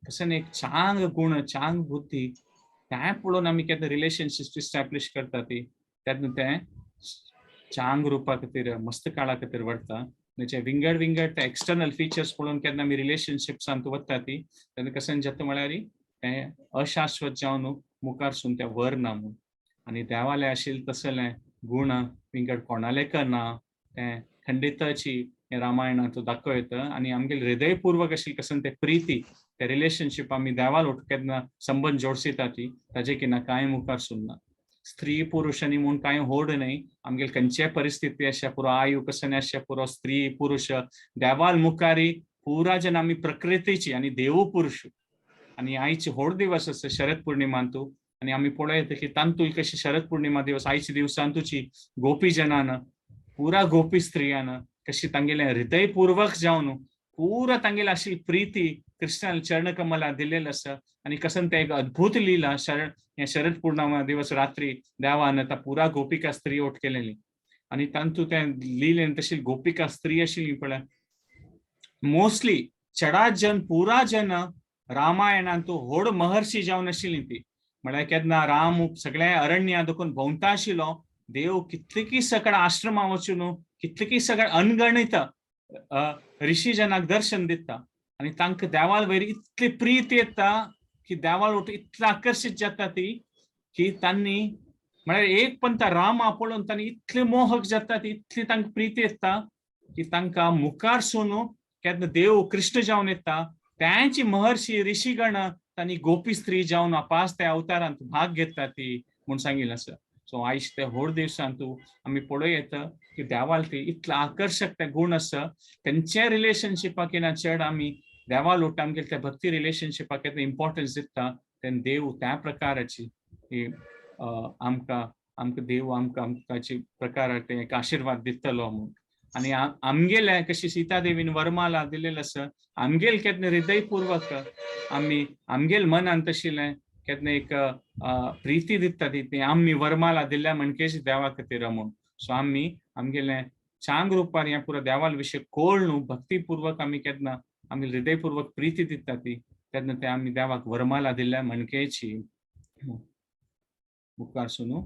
कशें एक चांग गुण चांग बुद्धी तें पळोवन आमी केन्ना रिलेशनशीप इस्टॅब्लीश करता ती तेन्ना तें चांग रुपा खातीर मस्त काळा खातीर व्हरता. म्हणजे विंगड विंगड ते एक्सटर्नल फिचर्स पळोवन केन्ना आमी रिलेशनशिप्सान वता ती तेन्ना कशें जाता म्हळ्यार तें अशाश्वत जावन मुखार सून तें व्हर ना म्हूण. आनी देवालें आशिल्लें तसलें गुण विंगड कोणालेक ना तें खंडिताची रामायणांत दाखयता. आनी आमगेले हृदयपूर्वक आशिल्लें कशें तें प्रिती ते रिलेशनशीप आमी देवाल केन्ना संबंद जोडसिता ती ताजे केन्ना कांय मुखार सुन्ना. स्त्री पुरुषांनी म्हूण कांय होड न्हय आमगेले खंयच्याय परिस्थिती आसच्या पुरो आयु कशें आसच्या पुरो स्त्री पुरुष देवाल मुखारी पुरा जेन्ना आमी प्रकृतीची आनी देव पुरुष आनी आयचे व्हड दिवस आसा शरद पौर्णिमांतू. आनी आमी पळयता की तांतूय कशी शरद पौर्णिमा दिवस आयच्या दिवसांतूची गोपी जनान पुरा गोपी स्त्रियान कशी तांगेले हृदयपूर्वक जावन पुरा तांगेले अशी प्रीती कृष्णान चरणकमला दिलेलं आसा. आनी कसन ते एक अद्भुत लीला शरण हे शरद पौर्णिमा दिवस रात्री देवान ता पुरा गोपिका स्त्री ओट केलेली. आनी तांतू ते लिलेन तशी गोपिका स्त्री आशिल्ली पळय मोस्टली चडात जन पुरा जन रामायणांतू व्हड महर्षी जावन आशिल्ली ती. म्हळ्यार केन्ना राम सगळ्या अरण्या देखून भोंवता आशिल्लो देव कितलीकी सगळ्या आश्रमा वचून कितलीकी सगळ्या अनगणित ऋषी जनाक दर्शन दिता आनी तांकां देवाल वयर इतली प्रीत येता की देवाल वट इतली आकर्शीत जाता ती की तांणी म्हळ्यार एक पण त्या रामा पळोवन तांणी इतले मोहक जाता ती इतली तांकां प्रीती येता की तांकां मुखार सून केन्ना देव कृष्ण जावन येता त्यांची महर्षी ऋषीगण तांणी गोपी स्त्री जावन अपास त्या अवतारांत भाग घेता ती म्हूण सांगिल्लें आसा. सो आयज ते व्हड दिवसांतू आमी पळोवं येता की देवाल ती इतलो आकर्शक ते गुण आसा तेंच्या रिलेशनशिपाक येना चड आमी देवाल वट आमगेले त्या भक्ती रिलेशनशिपाक केन्ना इम्पॉर्टन्स दिता तेन्ना देव त्या प्रकाराची ही आमकां आमकां देव आमकां आमकांची प्रकार ते एक आशिर्वाद दितलो म्हूण. आनी आमगेले कशी सीता देवीन वरमाला दिलेलं आसा आमगेल केन्ना हृदयपूर्वक आमी आमगेल मनान तशिल्लें केन्ना एक प्रीती दिता ती आमी वरमाला दिल्या म्हणकेच देवा खातीर म्हूण. सो आमी आमगेले चांग रुपार ह्या पुरा देवाल विशय कोळ न्हू भक्तीपूर्वक आमी केन्ना आमी हृदयपूर्वक प्रीती दिता ती तेन्ना ते आमी देवाक वरमाला दिल्या म्हणकेची. मुखार सुनू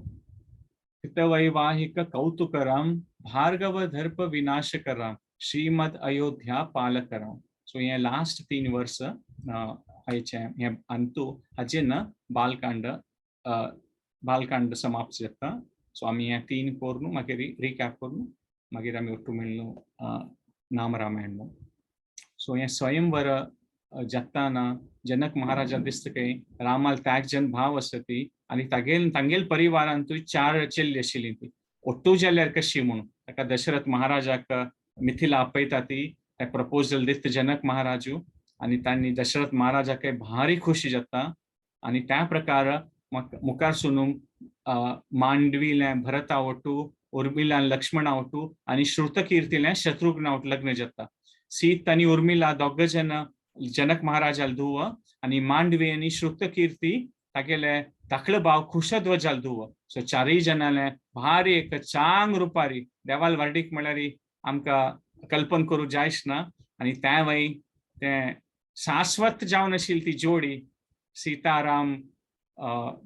हितवैवाहिक कौतुकराम भार्गव दर्प विनाशकराम श्रीमद अयोध्या पालकराम. सो हे लास्ट 3 वर्स हायचे हे अंतू हाजे ना बालकांड बालकांड समाप्त जाता. सो आमी हे 3 करून मागीर रिकॅप करून मागीर आमी ಒಟ್ಟು मेळ्ळो नाम रामायण. सो हे स्वयंवर जाताना जनक महाराजा दिसता काही रामाल त्याग जन भाव आसा ती आनी तागेल तांगेल परिवारांतूय 4 चेल्ली आशिल्ली ती ಒಟ್ಟು जाल्यार कशी म्हणून ताका दशरथ महाराजाक मिथिला आपयता ती त्या प्रपोजल दिता जनक महाराजू आनी तांणी दशरथ महाराजाक भारी खुशी जाता. आनी त्या प्रकार मुखार सुनूंक मांडवीले भरता वटू उर्मिला लक्ष्मणा वटू आनी श्रुतकीर्तीले शत्रुघ्ना वटू लग्न जाता. सीत आनी उर्मिला दोग जन जनक महाराजाल धुव आनी मांडवी आनी श्रुतकीर्ती तागेले धाकलो भाव कुशध्वजाल धुव. सो चारय जनाले भारी एक चांग रुपारी देवाल वार्डीक म्हळ्यार आमकां कल्पन करूं जायच ना. आनी त्या वय तें शाश्वत जावन आशिल्ली ती जोडी सीताराम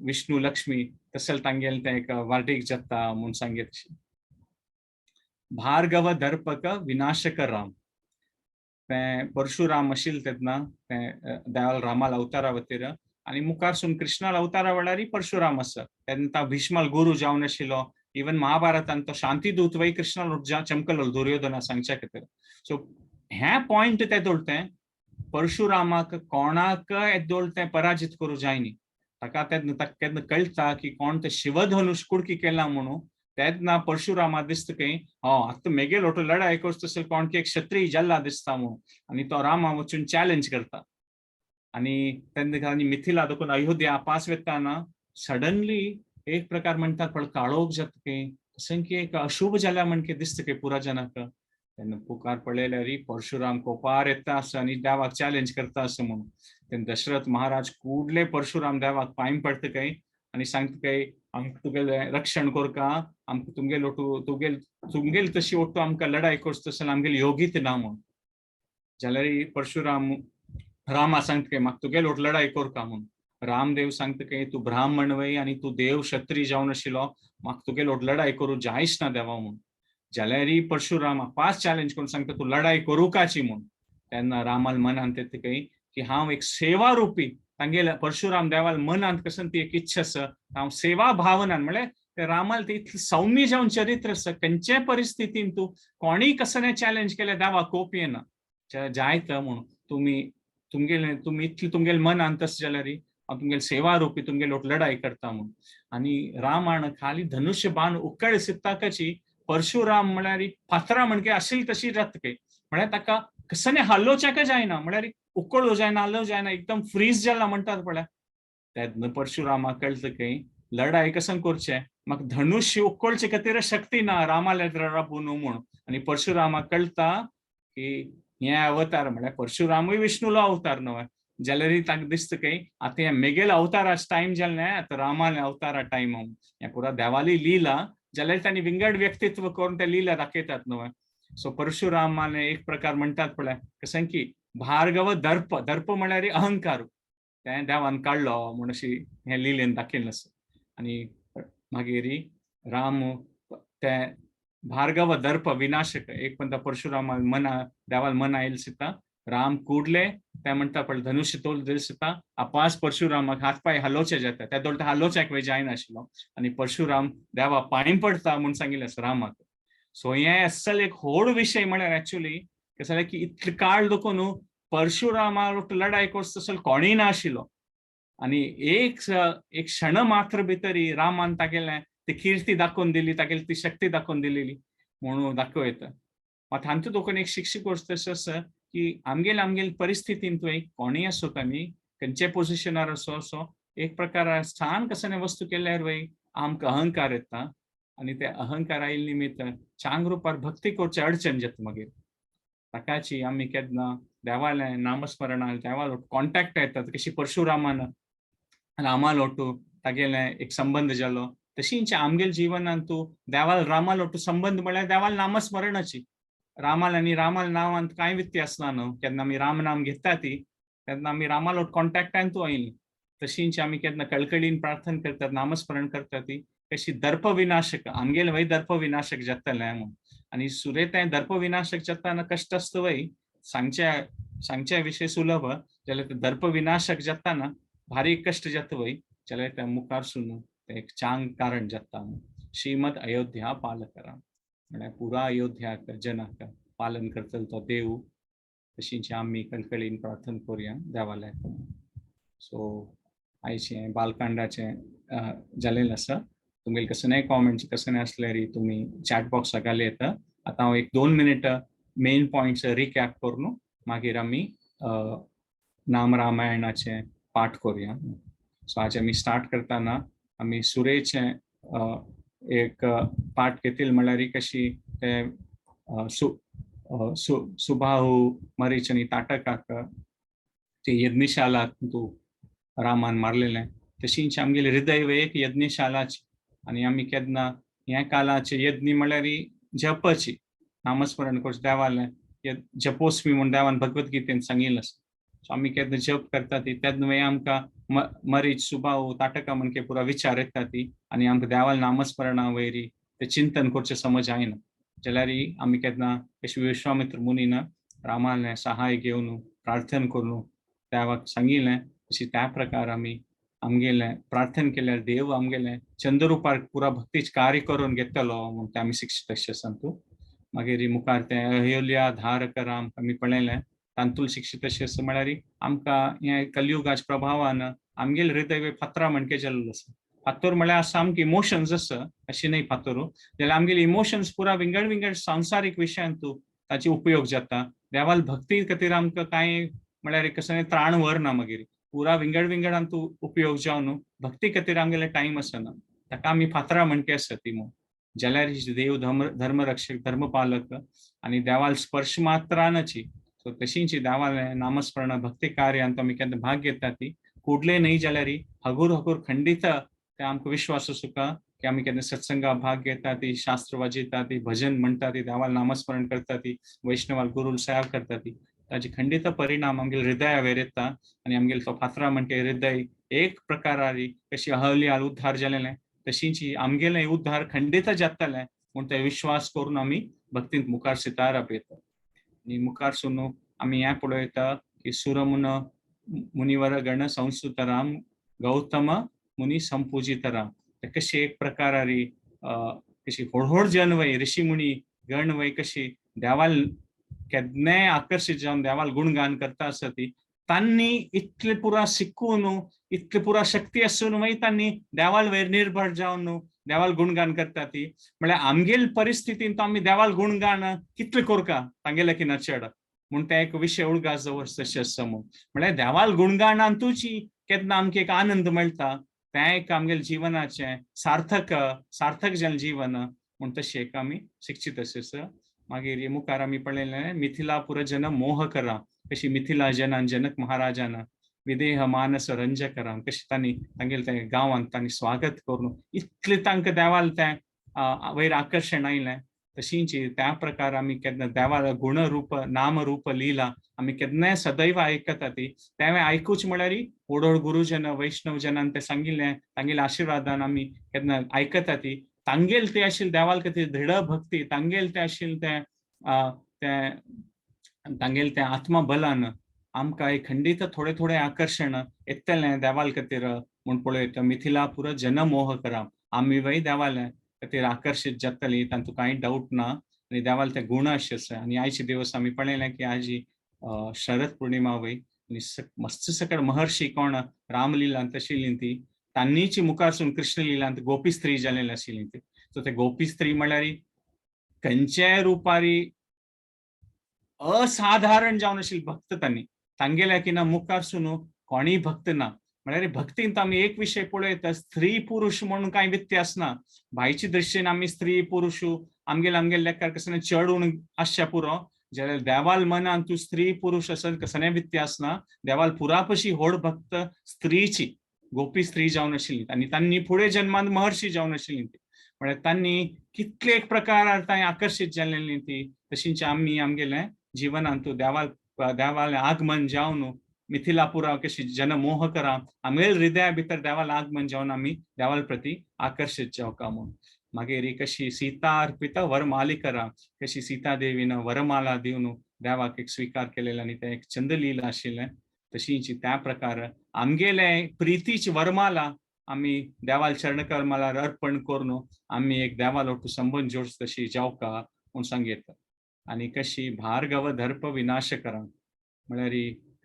विष्णू लक्ष्मी तशें तांगेलें तें एक वार्डीक जाता म्हूण सांगीत. भार्गव दर्पक विनाशक राम तें परशुराम आशिल्लें तेन्ना तें देवाल रामाल अवतारा वतीर आनी मुखार सून कृष्णाल अवतारा वेळारय परशुराम आसा. तेन्ना तो भीष्माल गुरू जावन आशिल्लो. इवन महाभारतान तो शांतीदूत वय कृष्णाल चमकलो दुर्योधना सांगच्या खातीर. सो हे पॉयंट ते दोळतें परशुरामाक कोणाक येदोळ तें पराजीत करूं जायनी. ताका तेन्ना ताका केन्ना कळटा की कोण ते शिवधनुष कुडकी केला म्हणून तेन्ना परशुरामा दिसता की हय आतां मेगेल ओटो लढाय करचो तसो कोण की एक क्षत्रिय जल्ला दिसता म्हणून आनी तो रामा वचून चॅलेंज करता. आनी तेन्ना आनी मिथिला देखून अयोध्या पास वताना सडनली एक प्रकार म्हणटात पण काळोख जाता की तशें की एक अशुभ जाल्या म्हणके दिसता की पुरा जनाक. तेन्ना पुकार पळयल्यार परशुराम कोपार येता आसा आनी देवाक चॅलेंज करता आसा म्हणून. तेन्ना दशरथ महाराज कुडले परशुराम देवाक पांय पडटा काय आनी सांगता काय आमकां तुगेलें रक्षण करका, आमकां तुमगेल ओटू तुगेल तुमगेल तशी ओटू आमकां लढाय करचो तशें आमगेली योगीत ना म्हणून. जाल्यार परशुराम रामा सांगता काय म्हाका तुगेल ओट लढाय करका म्हणून. रामदेव सांगता काय तूं ब्राह्मण वय आनी तूं देव क्षत्रिय जावन आशिल्लो म्हाका तुगेल ओट लढाय करूं जायच ना देवा म्हणून. जाल्यार परशुराम पास चॅलेंज करून सांगता तूं लढाय करूकाची म्हणून. तेन्ना रामाल मनांत येता काय की हांव एक सेवा रुपी तांगेल्या परशुराम देवाल मनांत कसन ती एक इच्छा आसा हांव सेवा भावनान म्हळ्यार ते रामाल ती इतली सौम्य जावन चरित्र आसा खंयच्याय परिस्थितीन तूं कोणीय कसलें चॅलेंज केल्यार देवाक कोप येना जायत म्हणून तुमी तुमगेले तुमी इतली तुमगेले मनांत तशें जाल्यार हांव तुमगेले सेवा रुपी तुमगेले लढाय करता म्हणून. आनी रामाण खाली धनुष्य बाण उकळ सित्ताकाची परशुराम म्हळ्यार फातरां म्हणके आशिल्ली तशी जाता काय म्हळ्यार ताका कसने हालोवच्याक जायना म्हळ्यार उकळू जायना, हालो जायना, एकदम फ्रीज जाला म्हणटात पळय. तेन्ना परशुरामाक कळटा की लढाई कसं करचें, म्हाका धनुष्य उकळचे खातीर शक्ती ना रामाले राबून म्हूण. आनी परशुरामाक कळटा की हे अवतार म्हळ्यार परशुरामूय विष्णूलो अवतार न्हय, जाल्यार ताका दिसता की आतां हे मेगेल अवताराच टायम जालें, आतां रामाले अवतारा टायम. हें पुरा देवाली लीला, जाल्यार तांणी विंगड व्यक्तित्व करून ते लीला दाखयतात न्हय. सो परशुरामाने एक प्रकार म्हणटात पळय कशें की भार्गव दर्प, दर्प म्हळ्यार अहंकार, तें देवान काडलो म्हूण अशी हें लिलेन दाखयलें आसा. आनी मागीर राम ते भार्गव दर्प विनाशक एक म्हणटा परशुरामा मना देवाल मन आयल सीता राम कुडले ते म्हणटा पळय धनुष्य तोल दिल सीता आपास परशुरामाक हात पांय हालोवचे जाता, त्या दोळटा हालोवच्याक वय जायनाशिल्लो आनी परशुराम देवा पांय पडता म्हूण सांगिल्लें आसा रामाक. सो हें असल एक व्हड विशय म्हळ्यार एक्चुली कशें जालें की इतले काळ देखून न्हू परशुरामा लढाई करचो तसो कोणूय नाशिल्लो आनी एक एक क्षण मात्र भितरी रामान तागेलें ती किर्ती दाखोवन दिली, तागेली ती शक्ती दाखोवन दिलेली म्हणून दाखोवं येता. मात हांतू देखून एक शिक्षक तशें आसा की आमगेले आमगेले परिस्थितीन तुवें कोणूय आसो, आमी खंयच्या पोजिशनार आसो असो एक प्रकार स्थान कसं वस्तू केल्यार वय आमकां अहंकार येता आनी ते अहंकार आयिल्ले निमित्त चांग रुपार भक्ती करचे अडचण जाता. मागीर ताकाची आमी केन्ना देवालें नामस्मरणान देवा कॉन्टेक्ट येतात, कशी परशुरामान रामा लोटू तागेलें एक संबंद जालो, तशींच आमगेल जिवनान तूं देवाल रामा लोटू संबंद म्हळ्यार देवाल नामस्मरणाची. रामाल आनी रामाल नांवांत कांय व्यत्यास ना न्हू. केन्ना आमी राम नाम घेता ती तेन्ना आमी रामालोट कॉन्टेक्टान तूं आयली. तशींच आमी केन्ना कळकळीन प्रार्थना करतात, नामस्मरण करतात ती कशी दर्प विनाशक आमगेले वय दर्प विनाशक जातलें म्हूण. आनी सुरे तें दर्प विनाशक जाताना कश्ट आसता वय, सांगच्या सांगच्या विशय सुलभ, जाल्यार ते दर्प विनाशक जाताना भारी कश्ट जाता वय, जाल्यार त्या मुखार सून तें एक चांग कारण जाता. श्रीमद अयोध्या पालकरा म्हळ्यार पुरा अयोध्याक जनाक पालन करतलो तो देव. तशींच आमी कळकळीन प्रार्थना करुया देवालयाक. सो आयचें बालकांडाचें जालेलें आसा. तुमगेले कसलेय कॉमेंट्स कसलेय आसल्यार तुमी चॅट बॉक्साक घालूं येता. आतां हांव एक 2 मिनट मेन पॉयंट्स रिकॅप करून मागीर आमी नाम रामायणाचें पाठ करुया. सो आज आमी स्टार्ट करतना आमी सुरेचें एक पाठ घेतील, म्हणल्यार कशी ते सुबाहू मरीच आनी ताटकाक ते यज्ञशाला तूं रामान मारलेलें, तशींच आमगेले हृदय एक यज्ञशालाची. आनी आमी केन्ना ह्या कालाचे यज्ञ म्हणल्यार जपाची, नामस्मरण करचें देवालें, जपोस्मी म्हूण देवान भगवत गीतेन सांगिल्लें आसा. सो आमी केन्ना जप करता ती तेन्ना आमकां मरीच सुबाहू ताटका म्हणके पुरा विचार येता ती आनी आमकां देवाल नामस्मरणा वयरी ते चिंतन करचें समज जायना. जाल्यार आमी केन्ना कशी विश्वामित्र मुनीन रामालें सहाय घेवन प्रार्थना करून देवाक सांगिल्लें, तशी त्या प्रकार आमी आमगेलें प्रार्थना केल्यार देव आमगेलें चंद्ररुपार पुरा भक्तीच कार्य करून घेतलो म्हूण तें आमी शिक्षित अशें सांगू. मागीर मुखार तें अहिल्या धारक राम आमी पळयलें. तांतूल शिक्षित अशें आसा म्हळ्यार आमकां हें कलयुगाच्या प्रभावान आमगेले हृदय फातरा म्हणके जाल्लो आसा. फातर म्हळ्यार सामके इमोशन्स आसा अशें न्हय फातर, जाल्यार आमगेले इमोशन्स पुरा विंगड विंगड संवसारीक विशयांतू ताचे उपयोग जाता. देवाल भक्ती खातीर आमकां कांय म्हळ्यार कसलें त्राण व्हरना, मागीर पुरा विंगड विंगड आमकां उपयोग जावन भक्ती खातीर आमगेले टायम आसना, ताका आमी फातरां म्हणके आसा ती म्हूण. जाल्यार देव धर्म धर्मरक्षक धर्मपालक आनी देवाल स्पर्श मात्रानची. सो तशींच देवालें नामस्मरण भक्ती कार्यांत आमी केन्ना भाग घेता ती कुडले न्हय जाल्यार हगूर हगूर खंडीत ते आमकां विश्वास आसूका की आमी केन्ना सत्संगा भाग घेता ती, शास्त्र वाजयता ती, भजन म्हणटा ती, देवाल नामस्मरण करता ती, वैष्णवाल गुरुल सेवा करता ती, ताजे खंडीत परिणाम आमगेले हृदयावेर येता आनी आमगेले तो फातरा म्हणटे हृदय एक प्रकारारी कशी अहल्याल उद्धार जालेलें, तशींच आमगेलें उद्धार खंडीत जातलें म्हूण ते विश्वास करून आमी भक्तींत मुखार सितारा येता. आनी मुखार सून आमी हें पळयता की सुरमुन मुनिवर गण संस्तुतराम गौतम मुनी संपूजितराम. ते कशी एक प्रकारारी कशी व्हड व्हड जन वय ऋषी मुनी गण वय कशी देवाल केन्नाय आकर्शीत जावन देवाल गुणगान करता आसा ती, तांणी इतले पुरा शिकून इतले पुरा शक्ती आसून मागीर तांणी देवाल वयर निर्भर जावन देवाल गुणगान करता ती. म्हळ्यार आमगेल परिस्थितीन तो आमी देवाल गुणगान कितले करका तांगेले की चड म्हूण ते एक विशय उडगास दवरस तशें आसा म्हूण. म्हळ्यार देवाल गुणगानान तुजी केन्ना आमकां एक आनंद मेळटा, तें एक आमगेले जिवनाचें सार्थक सार्थक जालें जीवन म्हूण तशें एक आमी शिकची तशें आसा. मागीर मुखार आमी पळयलें मिथिलापुर जन मोह करा, कशी मिथिला जनान जनक महाराजान विदेह मानस रंज करा, कशी तांणी तांगेले त्या गांवांत तांणी स्वागत करून इतलें तांकां देवाल तें वयर आकर्शण आयलें. तशींच त्या प्रकार आमी केन्ना देवाल गुणरूप नामरूप लिला आमी केन्नाय सदैव आयकता ती, तें आयकूच म्हळ्यार व्हड व्हड गुरुजन वैष्णव जनान ते सांगिल्लें तांगेल्या आशिर्वादान आमी केन्ना आयकता ती. तांगेल ते आशिल्ले देवाल खातीर दृढ भक्ती, तांगेल ते आशिल्ले तें तें तांगेल तें आत्मबलान आमकां एक खंडीत थोडे थोडे आकर्शण येतलें देवाल खातीर म्हूण पळयता. मिथिलापुर जनमोह करा, आमी वय देवाले खातीर आकर्शीत जातली तातूंत कांय डावट ना. आनी देवाल ते गुण अशे आसा. आनी आयचे दिवस आमी पळयलें की आजी शरद पूर्णिमा वय आनी मस्त सकट महर्षी कोण रामलीलांत आशिल्ली ती तांणीची मुखारसून कृष्णलीलांत गोपी स्त्री जालेली आशिल्ली ती. सो ते गोपी स्त्री म्हळ्यार खंयच्याय रुपारी असाधारण जावन आशिल्ली भक्त तांणी, तांगेल्या की ना मुखारसून कोणीय भक्त ना. म्हळ्यार भक्तींत आमी एक विशय पळयता, स्त्री पुरुष म्हणून कांय व्यत्यास ना. भायचे दृश्टीन आमी स्त्री पुरुष आमगेले आमगेले लेखार कसले चडून आसच्या पुरो, जाल्यार देवाल मनान तूं स्त्री पुरुष आसत कसलें व्यत्यास ना. देवाल पुरापशी व्हड भक्त स्त्रीची गोपी स्त्री जावन आशिल्ली आनी तांणी फुडें जन्मान महर्षी जावन आशिल्ली ती. म्हळ्यार तांणी कितले एक प्रकार तांणी आकर्शीत जाल्ली ती. तशींच आमी आमगेले जिवनांत देवाल देवाले आगमन जावन मिथिलापुरा कशी जनमोह करा, आमगेले हृदया भितर देवाल आगमन जावन आमी देवाल प्रती आकर्शीत जावका म्हूण. मागीर कशी सीता अर्पिता वरमाली करा, कशी सीता देवीन वरमाला दिवन देवाक एक स्विकार केलेले आनी तें एक चंदलीला आशिल्लें. तशींच त्या प्रकार आमगेले प्रितीची वरमाला आमी देवाल चरणकर्माला अर्पण करून आमी एक देवाल ओटू संबंद जोडस तशी जावका म्हूण सांगयता. आनी कशी भार्गव दर्प विनाश करा, म्हळ्यार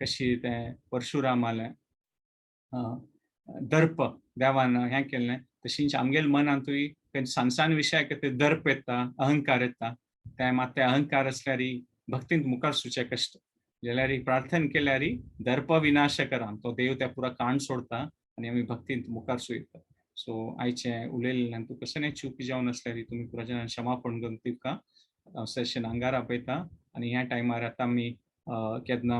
कशी तें परशुरामालें दर्प देवान हें केल्लें, तशींच आमगेले मनांतूय सान सान विशयाक ते दर्प येता, अहंकार येता. ते मात ते अहंकार आसल्यार भक्तींत मुखार सुचे कश्ट, जाल्यार प्रार्थना केल्यार दर्प विनाश करा, तो देव त्या पुरा काण सोडता आनी आमी भक्तींत मुखार सुयता. सो आयचें उलयल्ल्यान तूं कसलें चूक जावन आसल्यार तुमी पुरा जाणां क्षमापण करून दिवका. सेशन आंगार आपयता आनी ह्या टायमार आतां आमी केन्ना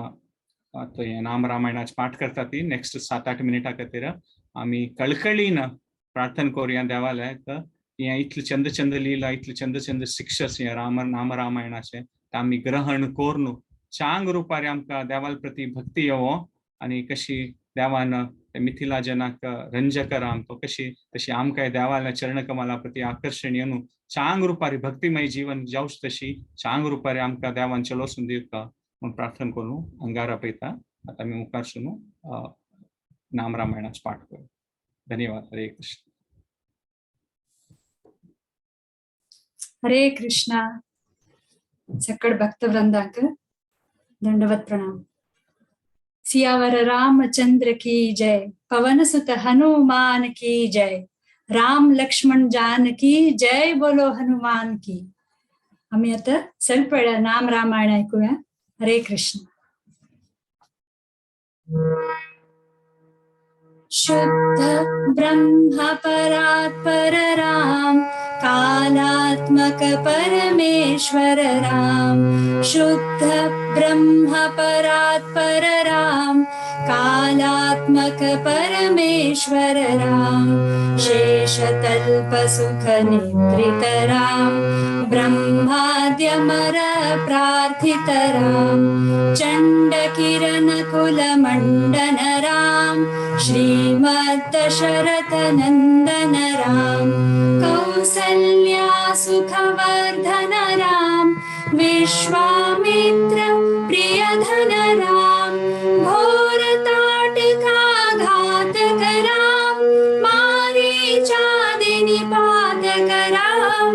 हें नाम रामायणाचे पाठ करता ती नेक्स्ट 7-8 मिनटां खातीर आमी कळकळीन प्रार्थना करुया देवाल्याक हें इतलें चंद चंद लीला, इतलें चंद चंद शिक्षस हें राम नाम रामायणाचें आमी ग्रहण करून चांग रुपार आमकां देवाल प्रती भक्ती येवो आनी कशी देवान मिथिला जनाक रंज करा तो कशी तशी आमकां देवाल्या चरणकमला प्रती आकर्शण येवन चांग रुपारी भक्तिमय जीवन जावच तशी चांग रुपारी आमकां देवान चलोसून दिवका म्हूण प्रार्थना करून अंगार आपयता. आतां आमी मुखार सुनू नाम रामायणाचो पाठ करूं. धन्यवाद. हरे कृष्ण. हरे कृष्णा. सकळ भक्तवृंदाक दंडवत प्रणाम. सियावर रामचंद्र की जय, पवन सुत हनुमान की जय, राम लक्ष्मण जानकी जय, बोलो हनुमान की. आम्ही आता ಸ್ವಲ್ಪ ವೇಳ नाम रामायण ऐकूया. हरे कृष्ण. शुद्ध ब्रह्म परात्पर राम, कालात्मक परमेश्वर राम. शुद्ध ब्रह्म परात्पर राम, कालात्मक परमेश्वर राम. शेषतल्प सुख निद्रित राम, ब्रह्माद्यमर प्रार्थित राम. चण्ड किरण कुल मण्डन राम, श्रीमद् दशरथ नन्दन राम. कौसल्या सुखवर्धन राम, विश्वामित्र प्रियधन राम. घोर ताटका घातक राम, मारीचादि निपातक राम.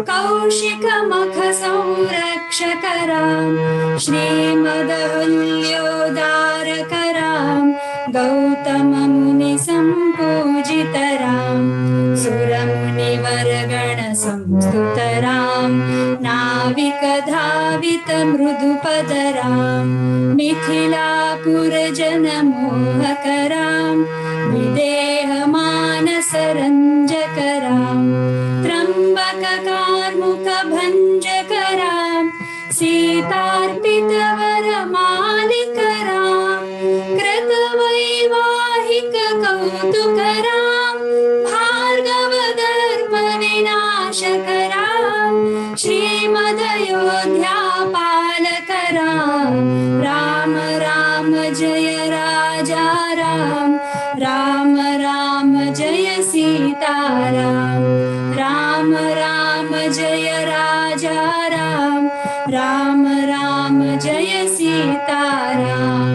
कौशिक मख संरक्षक राम, श्रीमदहुल्योदारक राम. गौतम मुनि संपूजित राम, सुरमुनिवरगण संस्तुत राम. नाविक धावित मृदुपद राम, मनमोहक राम, विदेह मानस रञ्जक राम, त्र्यम्बक कार्मुक भञ्जक राम, सीतार्पित वरमालिक राम, कृत वैवाहिक कौतुक राम, भार्गव दर्प विनाशक राम, श्रीमदयोध्या पालक राम, राम राम जय राजा राम, राम राम जय सीता राम, राम राम जय राजा राम, राम राम जय सीता राम।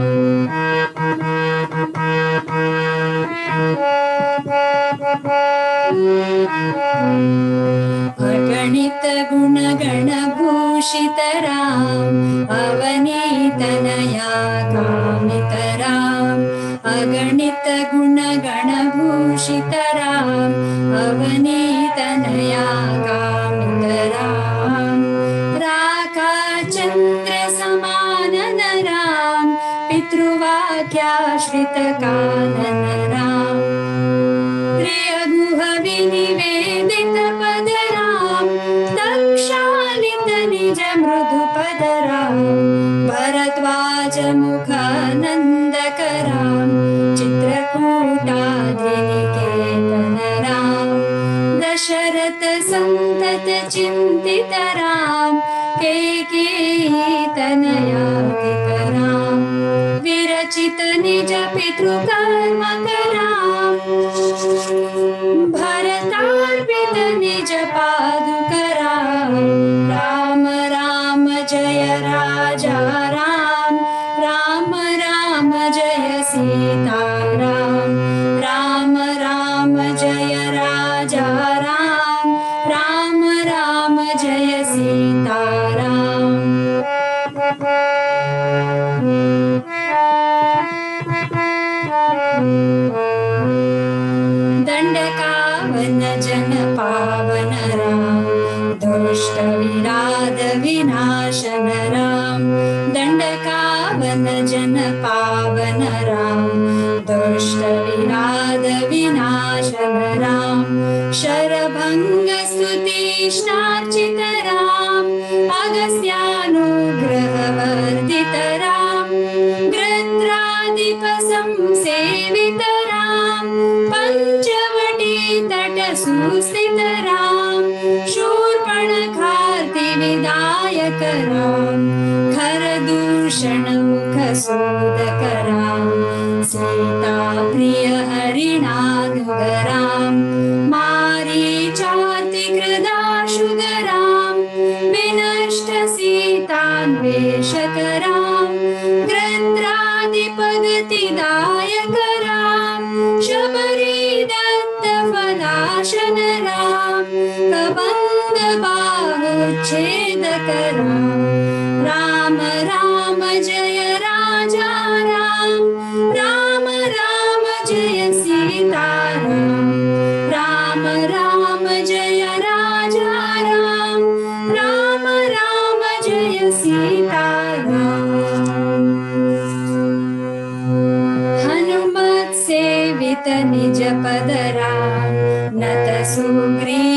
अगणित गुणगणभूषित राम, अवनीतनया कामित राम, अगणित गुणगणभूषित राम, अवनीतनया कामित राम, राका चन्द्र समानन राम, पितृवाक्याश्रित कानन राम, प्रियगुह विनिवेदित पद राम, दक्षालित निज मृदु पद राम, भरद्वाज मुखानन्दक राम, चित्रकूटाद्रिनिकेतन राम, दशरथ सन्तत चिन्तित राम, कैकेयी तनयार्पित राम, विरचित निज पितृकर्म राम, भरतार्पित निज पादुक राम, राम राम जय राजा राम, राम राम जय सीता राम, राम राम जय राजा राम, राम राम जय सीता राम। दण्डकावन जन पावन राम, दुष्ट विराध विनाशन राम, दण्डकावन जन पावन राम, दुष्ट विराध विनाशन राम, शरभङ्ग स्तुतिष्णार्चित राम, अगस्त्यानुग्रह वर्धित राम, गृध्राधिप संसेवित राम, पञ्चवटी तट सुस्थित राम, शूर्पणखार्ति विदायक राम, खरदूषण मुख सोदक राम, सीता प्रिय हरिणानुग राम, मारीचार्ति कृदाशुग राम, विनष्ट सीतान्वेषक राम, गृध्राधिपगतिदायक राम, शबरी दत्त फलाशन राम, कबन्ध बाहुच्छेदक राम, राम राम जय राजा राम, राम राम जय सीता राम, राम राम जय राजा राम, राम राम जय सीता राम। हनुमत् सेवित निज पद राम, नत सुग्रीवाभीष्टद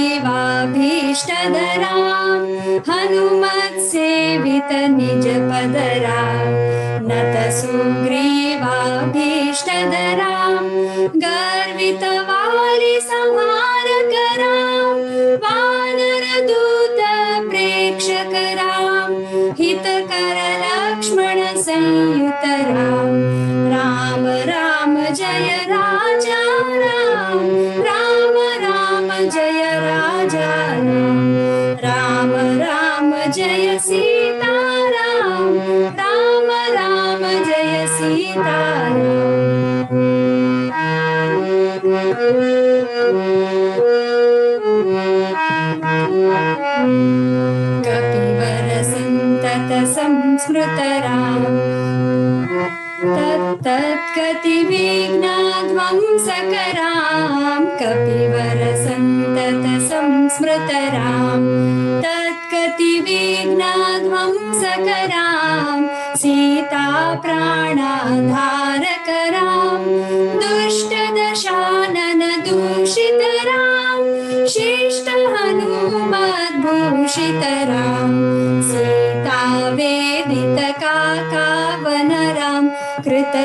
राम, हनुमत् सेवित निज पद राम, नत सुग्रीवाभीष्टद राम, गर्वित वारि संहारक राम, वानर दूत प्रेक्षक राम, हितकर लक्ष्मण संयुत राम, राम राम जय राजा राम, राम राम जय राजा राम, राम राम जय सीता राम, राम राम जय सीता राम। कपिवर सन्तत संस्मृत राम, तत्तत्गति विघ्नध्वंसक राम, कपिवर सन्तत संस्मृत राम, तत्गति विघ्नध्वंसक राम, सीता प्राणाधारक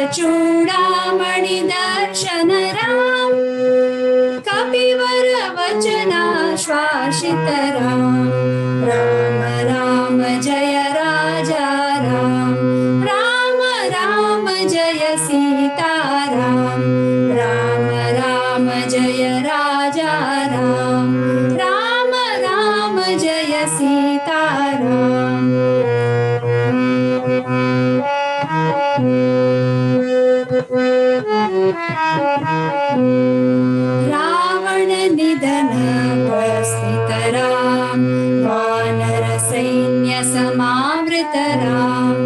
चूडामणि दर्शन राम, कपिवर वचनाश्वासित राम। राम राम जय राजा राम, राम राम जय सीता राम, राम राम जय राजा राम, राम राम जय सीता राम। रावण निधन उपस्थित राम, वानर सैन्य समावृत राम।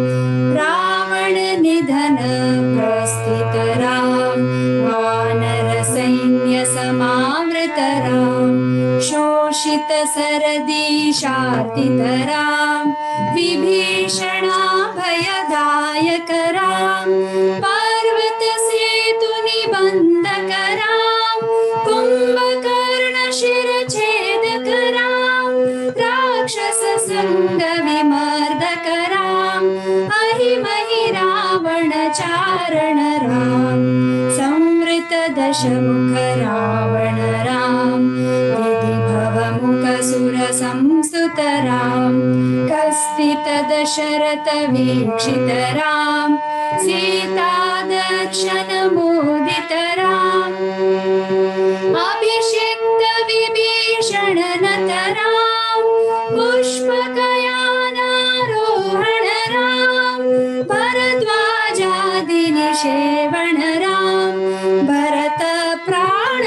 रावण निधन उपस्थित राम, वानर सैन्य समावृत राम। शोषित सरदीशार्तित राम, विभीषणा भयदायक राम। पर्वत सेतु निबंधक राम, कुंभकर्ण शिर छेदक राम। राक्षस संग विमर्दक राम, अहिमहि रावण चारण राम। संवृत दशमुख रावण राम, विधि भवमुख सुर संस्तुत राम। कस्थित दशरथ वीक्षित राम, सीता दर्शन मोदित राम। अभिषिक्त विभीषण नत राम, पुष्पकयानारोहण राम। भरद्वाजादि निषेवण राम, भरत प्राण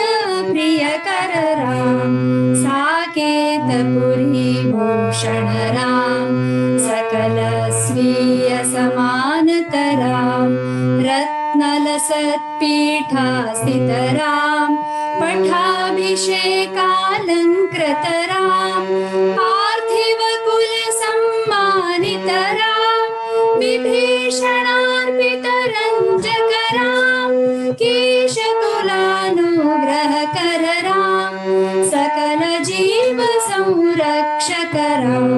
प्रियकर राम। साकेतपुरी भूषण राम, सकल स्वीय समानत राम। रत्नलसत्पीठास्थित राम, पट्टाभिषेकालङ्कृत राम। पार्थिव कुल सम्मानित राम, विभीषणार्पित रञ्जक राम। केशकुलानुग्रह कर राम, सकल जीव संरक्षक राम।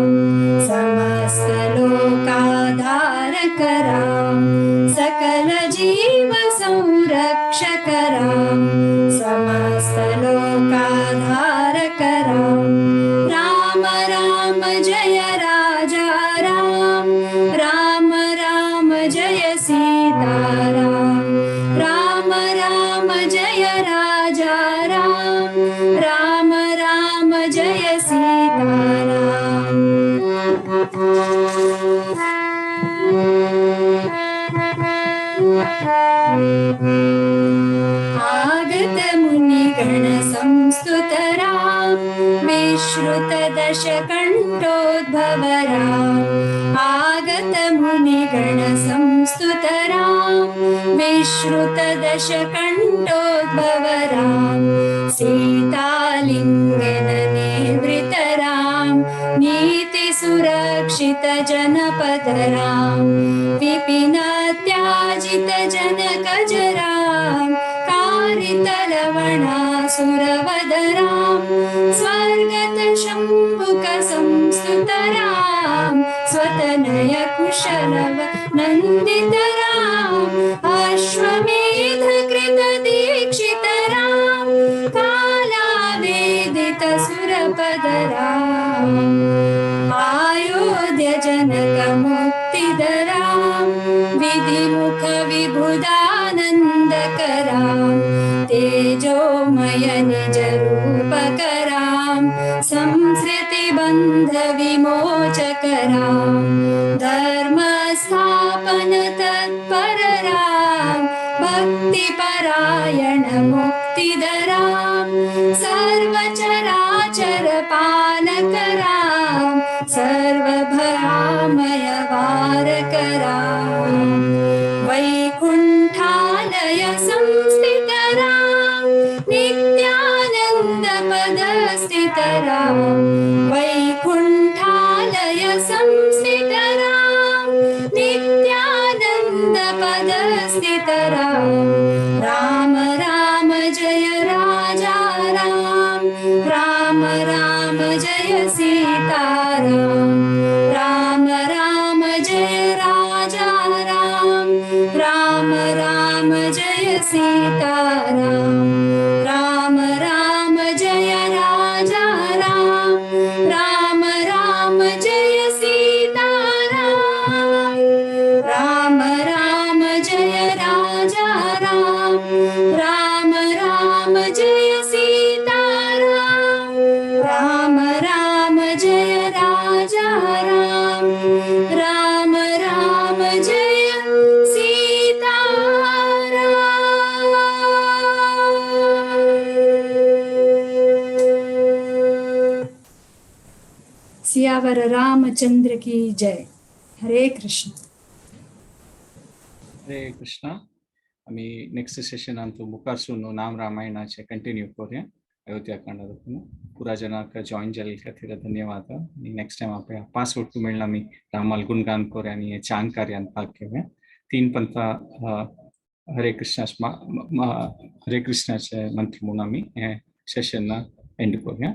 समस्त लोकाधारक राम, सकल जीव संरक्षक राम। समस्त लोकाधारक राम। राम राम जय राजा राम, राम राम जय सीता राम। राम राम जय राजा राम, राम राम जय सीता राम। आगत मुनिगण संस्तुत राम, विश्रुत दशकण्ठोद्भव राम। आगत मुनिगण संस्तुत राम, विश्रुत दशकण्ठोद्भव राम। सीतालिङ्गन निवृत राम, नीति सुरक्षित जनपद राम। विपिन त्याजित जनकज राम, कारित लवणासुरवद राम। स्वर्गत शम्भुक संस्तुत राम, स्वतनय कुशलव नन्दित राम। अश्वमेध कृत दीक्षित राम, कालावेदित सुरपद राम। अयोध्य जनक मुक्तिद राम, विधिमुख विबुधानन्दक राम। तेजोमय निज रूपक राम, संसृति बन्ध विमोचक राम। धर्म स्थापन तत्पर राम, भक्ति परायण मुक्तिद राम। सर्वचराचर पालक राम, सर्वभयामय वारक राम। वैकुण्ठालय संस्थित राम, नित्यानन्द पद स्थित राम। वैकुण्ठालय संस्थित राम, नित्यानन्द पद स्थित राम। राम राम जय राजा राम, राम राम जय सीता राम। राम राम जय राजा राम, राम राम सीताराम। राम राम जय राजा राम, राम राम जय सीताराम। राम राम जय राजा राम, राम राम जय सीताराम। राम राम जय राजा राम, राम राम जय सीताराम। सियावर रामचंद्र की जय। हरे कृष्ण। हरे कृष्णा। आमी नेक्स्ट सेशनान तूं मुखारसून नाम रामायणाचे कंटिन्यू करूया अयोध्या कांडातून। पुरा जनाक जॉईन जाल्ले खातीर धन्यवाद। आनी नेक्स्ट टायम आपण पास वट्टू मेळ्ळा आमी रामाल गुणगान करूया आनी चांग कार्यान भाग घेवया। तीन पंथा हरे कृष्णा हरे कृष्णाचे मंत्र म्हणून आमी हे सेशन एंड करूया।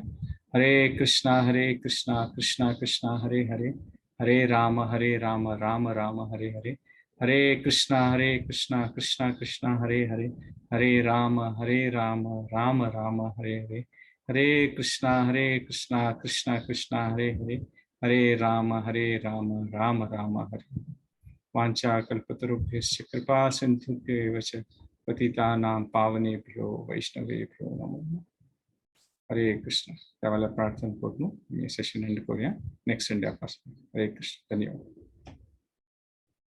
हरे कृष्णा हरे कृष्णा कृष्णा कृष्णा हरे हरे, हरे राम हरे राम राम राम हरे हरे, हरे कृष्णा हरे कृष्णा कृष्णा कृष्णा हरे हरे, हरे राम हरे राम राम राम हरे हरे, हरे कृष्णा हरे कृष्णा कृष्णा कृष्णा हरे हरे, हरे राम हरे राम राम राम हरे हरे। वाञ्छा कल्पतरुभ्यश्च कृपा सिन्धुभ्य एव च पतितानां पावनेभ्यो वैष्णवेभ्यो नमो नमः। हरे कृष्ण। त्यावेळेला प्रार्थना करून मी सेशन एंड करूया नेक्स्ट संडे पासून। हरे कृष्ण, धन्यवाद।